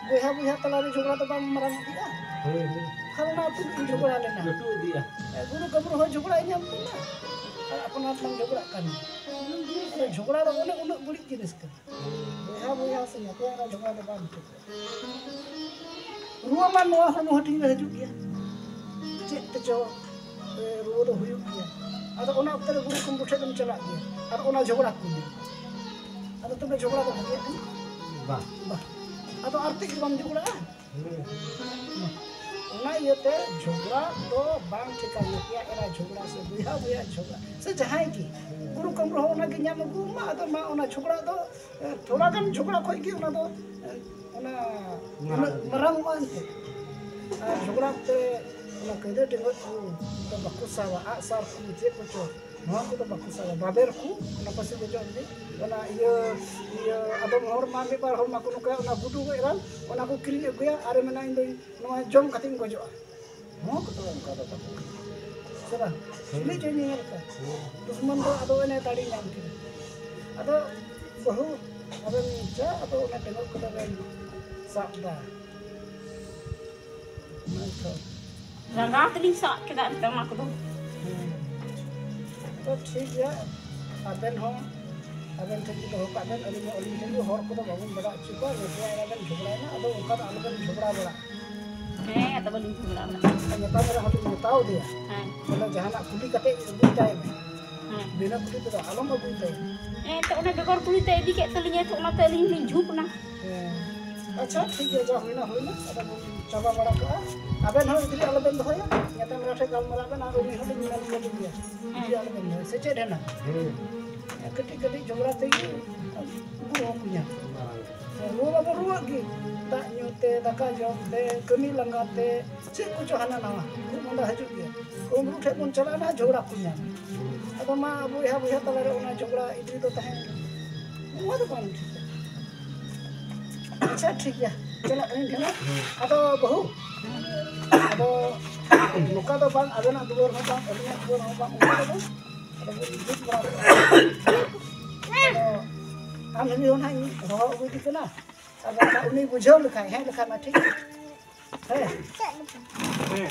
ᱵᱚᱭᱦᱟ ᱵᱚᱭᱦᱟ ᱛᱟᱞᱟᱨᱮ ᱡᱷᱚᱜᱽᱲᱟ ᱫᱚ ᱵᱟᱝ ᱢᱟᱨᱟᱝ ᱤᱫᱤᱜᱼᱟ? ᱦᱩᱸ, ᱦᱩᱸ᱾ ᱯᱷᱟᱞᱱᱟ ᱟᱹᱛᱩ ᱨᱮᱧ ᱡᱷᱚᱜᱽᱲᱟ ᱞᱮᱱᱟ᱾ ᱞᱟᱹᱴᱩ ᱤᱫᱤᱜᱼᱟ᱾ ᱜᱩᱨᱩ ᱠᱟᱹᱢᱨᱩ ᱦᱚᱸ ᱡᱷᱚᱜᱽᱲᱟᱭ ᱧᱟᱢ ᱞᱮᱱᱟ᱾ ᱟᱨ ᱟᱯᱱᱟᱨ ᱢᱟᱢ ᱡᱷᱚᱜᱽᱲᱟᱜ ᱠᱟᱱ᱾ ᱟᱫᱚ ᱡᱷᱚᱜᱽᱲᱟ ᱫᱚ ᱚᱱᱮ ᱩᱱᱟᱹᱜ ᱵᱟᱹᱲᱤᱡ ᱡᱤᱱᱤᱥ ᱠᱟᱱᱟ᱾ ᱵᱚᱭᱦᱟ ᱵᱚᱭᱦᱟ ᱥᱮ ᱧᱟᱯᱟᱢ ᱨᱮ ᱡᱷᱚᱜᱽᱲᱟ ᱫᱚ ᱵᱟᱝ ᱴᱷᱤᱠᱟ᱾ ᱨᱩᱣᱟᱹ ᱢᱟ ᱱᱚᱣᱟ ᱦᱚᱲᱢᱚ ᱦᱟᱹᱴᱤᱧ ᱨᱮ ᱦᱤᱡᱩᱜ ᱜᱮᱭᱟ᱾ ᱪᱮᱫ ᱛᱮᱪᱚ, ᱮ, ᱨᱩᱣᱟᱹ ᱫᱚ ᱦᱩᱭᱩᱜ ᱜᱮᱭᱟ᱾ ᱟᱫᱚ ᱚᱱᱟ ᱚᱠᱛᱮ ᱨᱮ ᱜᱩᱨᱩ ᱠᱩᱢᱵᱩ ᱴᱷᱮᱱ ᱮᱢ ᱪᱟᱞᱟᱜ ᱜᱮᱭᱟ᱾ ᱟᱨ ᱚᱱᱟ ᱡᱷᱚᱜᱽᱲᱟ ᱠᱚ ᱧᱮᱞ᱾ ᱟᱫᱚ ᱛᱚᱵᱮ ᱡᱷᱚᱜᱽᱲᱟ ᱫᱚ ᱵᱷᱟᱜᱮᱭᱟᱜ ᱠᱟᱱᱟ? ᱵᱟᱝ᱾ ᱵᱟᱝ᱾ ᱟᱫᱚ ᱟᱨ ᱛᱮᱫ ᱜᱮ ᱵᱟᱢ ᱡᱷᱚᱜᱽᱲᱟᱜᱼᱟ? ᱦᱩᱸ᱾ ᱚᱱᱟ ᱤᱭᱟᱹᱛᱮ ᱡᱷᱚᱜᱽᱲᱟ ᱫᱚ ᱵᱟᱝ ᱴᱷᱤᱠᱟ᱾ ᱱᱟᱯᱮᱭᱟ ᱮᱨᱟ ᱡᱷᱚᱜᱽᱲᱟ ᱥᱮ ᱵᱚᱭᱦᱟ ᱵᱚᱭᱦᱟ ᱡᱷᱚᱜᱽᱲᱟ ᱥᱮ ᱡᱟᱦᱟᱸᱭ ᱜᱮ᱾ ᱜᱩᱨᱩ ᱠᱟᱹᱢᱨᱩ ᱦᱚᱸ ᱚᱱᱟ ᱜᱮ ᱧᱟᱢ ᱟᱹᱜᱩ ᱢᱟ᱾ ᱟᱫᱚ ᱢᱟ ᱚᱱᱟ ᱡᱷᱚᱜᱽᱲᱟ ᱫᱚ ᱛᱷᱚᱲᱟ ᱜᱟᱱ ᱡᱷᱚᱜᱽᱲᱟ ᱠᱷᱚᱡ ᱜᱮ ᱚᱱᱟ ᱫᱚ, ᱚᱱᱟ ᱢᱟᱨᱟᱝ ᱩᱱᱟᱹᱜ ᱢᱟᱨᱟᱝᱚᱜᱼᱟ ᱮᱱᱛᱮ᱾ ᱟᱨ ᱡᱷᱚᱜᱽᱲᱟ ᱚᱠᱛᱮ ᱚᱱᱟ ᱠᱟᱹᱭᱫᱟᱹ ᱴᱮᱸᱜᱚᱡ ᱠᱚ ᱫᱚ ᱵᱟᱠᱚ ᱥᱟᱵᱟ, ᱟᱜᱼᱥᱟᱨ ᱠᱚ ᱪᱮᱫ ᱠᱚᱪᱚ, ᱱᱚᱣᱟ ᱠᱚᱫᱚ ᱵᱟᱠᱚ ᱥᱟᱵᱟ᱾ ᱵᱟᱵᱮᱨ ᱠᱚ, ᱚᱱᱟ ᱯᱟᱹᱥᱤ ᱜᱚᱡᱚᱜ ᱞᱟᱹᱜᱤᱫ, ᱚᱱᱟ ᱤᱭᱟᱹ, ᱤᱭᱟᱹ, ᱟᱫᱚᱢ ᱦᱚᱲ ᱢᱟ ᱢᱤᱫ ᱵᱟᱨ ᱦᱚᱲ ᱢᱟᱠᱚ ᱱᱚᱝᱠᱟᱭᱟ, ᱚᱱᱟ ᱜᱩᱰᱩ ᱜᱚᱡ ᱨᱟᱱ, ᱚᱱᱟ ᱠᱚ ᱠᱤᱨᱤᱧ ᱟᱹᱜᱩᱭᱟ, ᱟᱨᱮ ᱢᱮᱱᱟ, "ᱤᱧ ᱫᱚ ᱱᱚᱣᱟ ᱡᱚᱢ ᱠᱟᱛᱮᱧ ᱜᱚᱡᱚᱜᱼᱟ᱾" ᱱᱚᱣᱟ ᱠᱚᱫᱚ ᱚᱱᱠᱟ ᱫᱚ ᱵᱟᱠᱚ ᱠᱟᱹᱢᱤᱭᱟ᱾ ᱥᱮ ᱵᱟᱝ? ᱦᱩᱸ᱾ ᱪᱤᱞᱤ ᱪᱚᱭ ᱧᱮᱧᱮᱞ ᱠᱟᱱ᱾ ᱦᱩᱸ᱾ ᱫᱩᱥᱢᱟᱱ ᱫᱚ ᱟᱫᱚ ᱮᱱᱮ ᱫᱟᱲᱮ ᱧᱟᱢ ᱠᱮᱫᱟ᱾ ᱟᱫᱚ ᱵᱟᱹᱦᱩ, ᱟᱵᱮᱱ ᱪᱟ, ᱟᱫᱚ ᱚᱱᱟ ᱴᱮᱸᱜᱚᱡ ᱠᱚᱫᱚ ᱵᱮᱱ ᱥᱟᱵ ᱫᱟ᱾ ᱚᱱᱟ ᱜᱮᱛᱚ᱾ ᱨᱟᱸᱜᱟᱣ ᱛᱮᱞᱤᱧ ᱥᱟᱵ ᱠᱮᱫᱟ ᱮᱱᱛᱮ ᱚᱱᱟ ᱠᱚᱫᱚ᱾ ᱦᱩᱸ᱾ ᱛᱚ ᱴᱷᱤᱠ ᱜᱮᱭᱟ, ᱟᱵᱮᱱ ᱦᱚᱸ ᱟᱵᱮᱱ ᱴᱷᱮᱱ ᱜᱮ ᱫᱚᱦᱚ ᱠᱟᱜ ᱵᱮᱱ, ᱟᱹᱞᱤᱧ ᱦᱚᱸ ᱟᱹᱞᱤᱧ ᱴᱷᱮᱱ ᱜᱮ ᱦᱚᱲ ᱠᱚᱫᱚ ᱵᱟᱵᱚᱱ ᱵᱟᱲᱟᱭ ᱦᱚᱪᱚ ᱠᱚᱣᱟ, ᱱᱚᱛᱮ ᱟᱞᱚᱵᱮᱱ ᱡᱷᱚᱜᱽᱲᱟᱭᱮᱱᱟ, ᱟᱫᱚ ᱚᱱᱠᱟ ᱫᱚ ᱟᱞᱚᱵᱮᱱ ᱡᱷᱚᱜᱽᱲᱟ ᱵᱟᱲᱟᱜ᱾ ᱦᱮᱸ, ᱟᱫᱚ ᱵᱟᱹᱞᱤᱧ ᱡᱷᱚᱜᱽᱲᱟ ᱵᱟᱲᱟᱜ᱾ ᱟᱨ ᱢᱮᱛᱟᱢ ᱨᱮᱦᱚᱸ ᱞᱤᱧ ᱢᱮᱛᱟᱣ ᱫᱮᱭᱟ, ᱦᱮᱸ᱾ ᱵᱚᱞᱮ ᱡᱟᱦᱟᱱᱟᱜ ᱠᱩᱞᱤ ᱠᱟᱛᱮ ᱟᱹᱜᱩᱭ ᱛᱟᱭ ᱢᱮ᱾ ᱵᱤᱱᱟᱹ ᱠᱩᱲᱤ ᱛᱮᱫᱚ ᱟᱞᱚᱢ ᱟᱹᱜᱩᱭ ᱛᱟᱭᱟ᱾ ᱦᱮᱸ, ᱛᱚ ᱚᱱᱟ ᱵᱮᱜᱚᱨ ᱠᱩᱲᱤ ᱛᱮ ᱤᱫᱤ ᱠᱮᱫ ᱛᱟᱹᱞᱤᱧᱟᱭ, ᱛᱚ ᱚᱱᱟᱛᱮ ᱟᱹᱞᱤᱧ ᱦᱚᱸᱞᱤᱧ ᱡᱷᱩᱠ ᱮᱱᱟ᱾ ᱦᱮᱸ᱾ ᱟᱪᱪᱷᱟ, ᱴᱷᱤᱠ ᱜᱮᱭᱟ, ᱡᱟ ᱦᱩᱭᱱᱟ ᱦᱩᱭᱱᱟ, ᱟᱫᱚ ᱵᱚᱱ ᱪᱟᱵᱟ ᱵᱟᱲᱟ ᱠᱟᱜᱼᱟ᱾ ᱟᱵᱮᱱ ᱦᱚᱸ ᱤᱫᱽᱨᱤ ᱟᱞᱚᱵᱮᱱ ᱫᱚᱦᱚᱭᱟ, ᱧᱮᱛᱮᱞ ᱢᱮᱞᱟ ᱴᱷᱮᱱ ᱜᱟᱞᱢᱟᱨᱟᱣ ᱵᱮᱱ, ᱟᱨ ᱩᱱᱤ ᱦᱚᱸᱞᱤᱧ ᱢᱮᱱ ᱜᱚᱫ ᱜᱮᱭᱟ, ᱤᱫᱽᱨᱤ ᱟᱞᱚᱵᱮᱱ ᱫᱚᱦᱚᱭᱟ, ᱥᱮ ᱪᱮᱫ ᱦᱮᱱᱟ? ᱦᱮᱸ᱾ ᱠᱟᱹᱴᱤᱡ ᱠᱟᱹᱴᱤᱡ ᱡᱷᱚᱜᱽᱲᱟ ᱛᱮᱜᱮ ᱩᱱᱠᱩ ᱦᱚᱸ ᱠᱚ ᱧᱟᱢ᱾ ᱨᱩᱣᱟᱹ ᱢᱟᱵᱚᱱ ᱨᱩᱣᱟᱹᱜ ᱜᱮ, ᱫᱟᱜ ᱧᱩ ᱛᱮ, ᱫᱟᱠᱟ ᱡᱚᱢ ᱛᱮ, ᱠᱟᱹᱢᱤ ᱞᱟᱸᱜᱟ ᱛᱮ, ᱪᱮᱫ ᱠᱚᱪᱚ ᱦᱟᱱᱟ ᱱᱟᱣᱟ ᱠᱷᱩᱜ ᱢᱟᱸᱫᱟ ᱦᱤᱡᱩᱜ ᱜᱮᱭᱟ᱾ ᱩᱱᱠᱩ ᱴᱷᱮᱱ ᱵᱚᱱ ᱪᱟᱞᱟᱜᱼᱟ, ᱡᱷᱚᱜᱽᱲᱟ ᱠᱚ ᱧᱟᱢᱟ᱾ ᱟᱫᱚ ᱢᱟ ᱵᱚᱭᱦᱟ ᱵᱚᱭᱦᱟ ᱛᱟᱞᱟᱨᱮ ᱚᱱᱟ ᱡᱷᱚᱜᱽᱲᱟ ᱤᱫᱤ ᱫᱚ ᱛᱟᱦᱮᱸ, ᱱᱚᱣᱟ ᱫᱚ ᱵᱟᱝ ᱴᱷᱤᱠᱟ᱾ ᱟᱪᱪᱷᱟ, ᱴᱷᱤᱠ ᱜᱮᱭᱟ, ᱪᱟᱞᱟᱜ ᱠᱟᱹᱱᱟᱹᱧ ᱰᱷᱮᱨ᱾ ᱟᱫᱚ ᱵᱟᱹᱦᱩ, ᱟᱫᱚ ᱱᱚᱝᱠᱟ ᱫᱚ ᱵᱟᱝ, ᱟᱵᱮᱱᱟᱜ ᱫᱩᱣᱟᱹᱨ ᱦᱚᱸ ᱵᱟᱝ, ᱟᱹᱞᱤᱧᱟᱜ ᱫᱩᱣᱟᱹᱨ ᱦᱚᱸ ᱵᱟᱝ, ᱚᱱᱠᱟ ᱫᱚ ᱵᱟᱝ᱾ ᱟᱫᱚ ᱵᱚᱱ ᱡᱩᱛ ᱵᱟᱲᱟ ᱠᱟᱜᱼᱟ᱾ ᱟᱫᱚ ᱟᱢ ᱦᱤᱞᱤ ᱦᱚᱸ ᱱᱟᱦᱟᱜ ᱤᱧ ᱦᱚᱦᱚ ᱟᱹᱜᱩᱭᱮᱫᱮ ᱠᱟᱱᱟ᱾ ᱟᱫᱚ ᱩᱱᱤ ᱵᱩᱡᱷᱟᱹᱣ ᱞᱮᱠᱷᱟᱱ, ᱦᱮᱡ ᱞᱮᱠᱷᱟᱱ ᱢᱟ ᱴᱷᱤᱠ᱾ ᱦᱮᱸ᱾ ᱦᱮᱸ᱾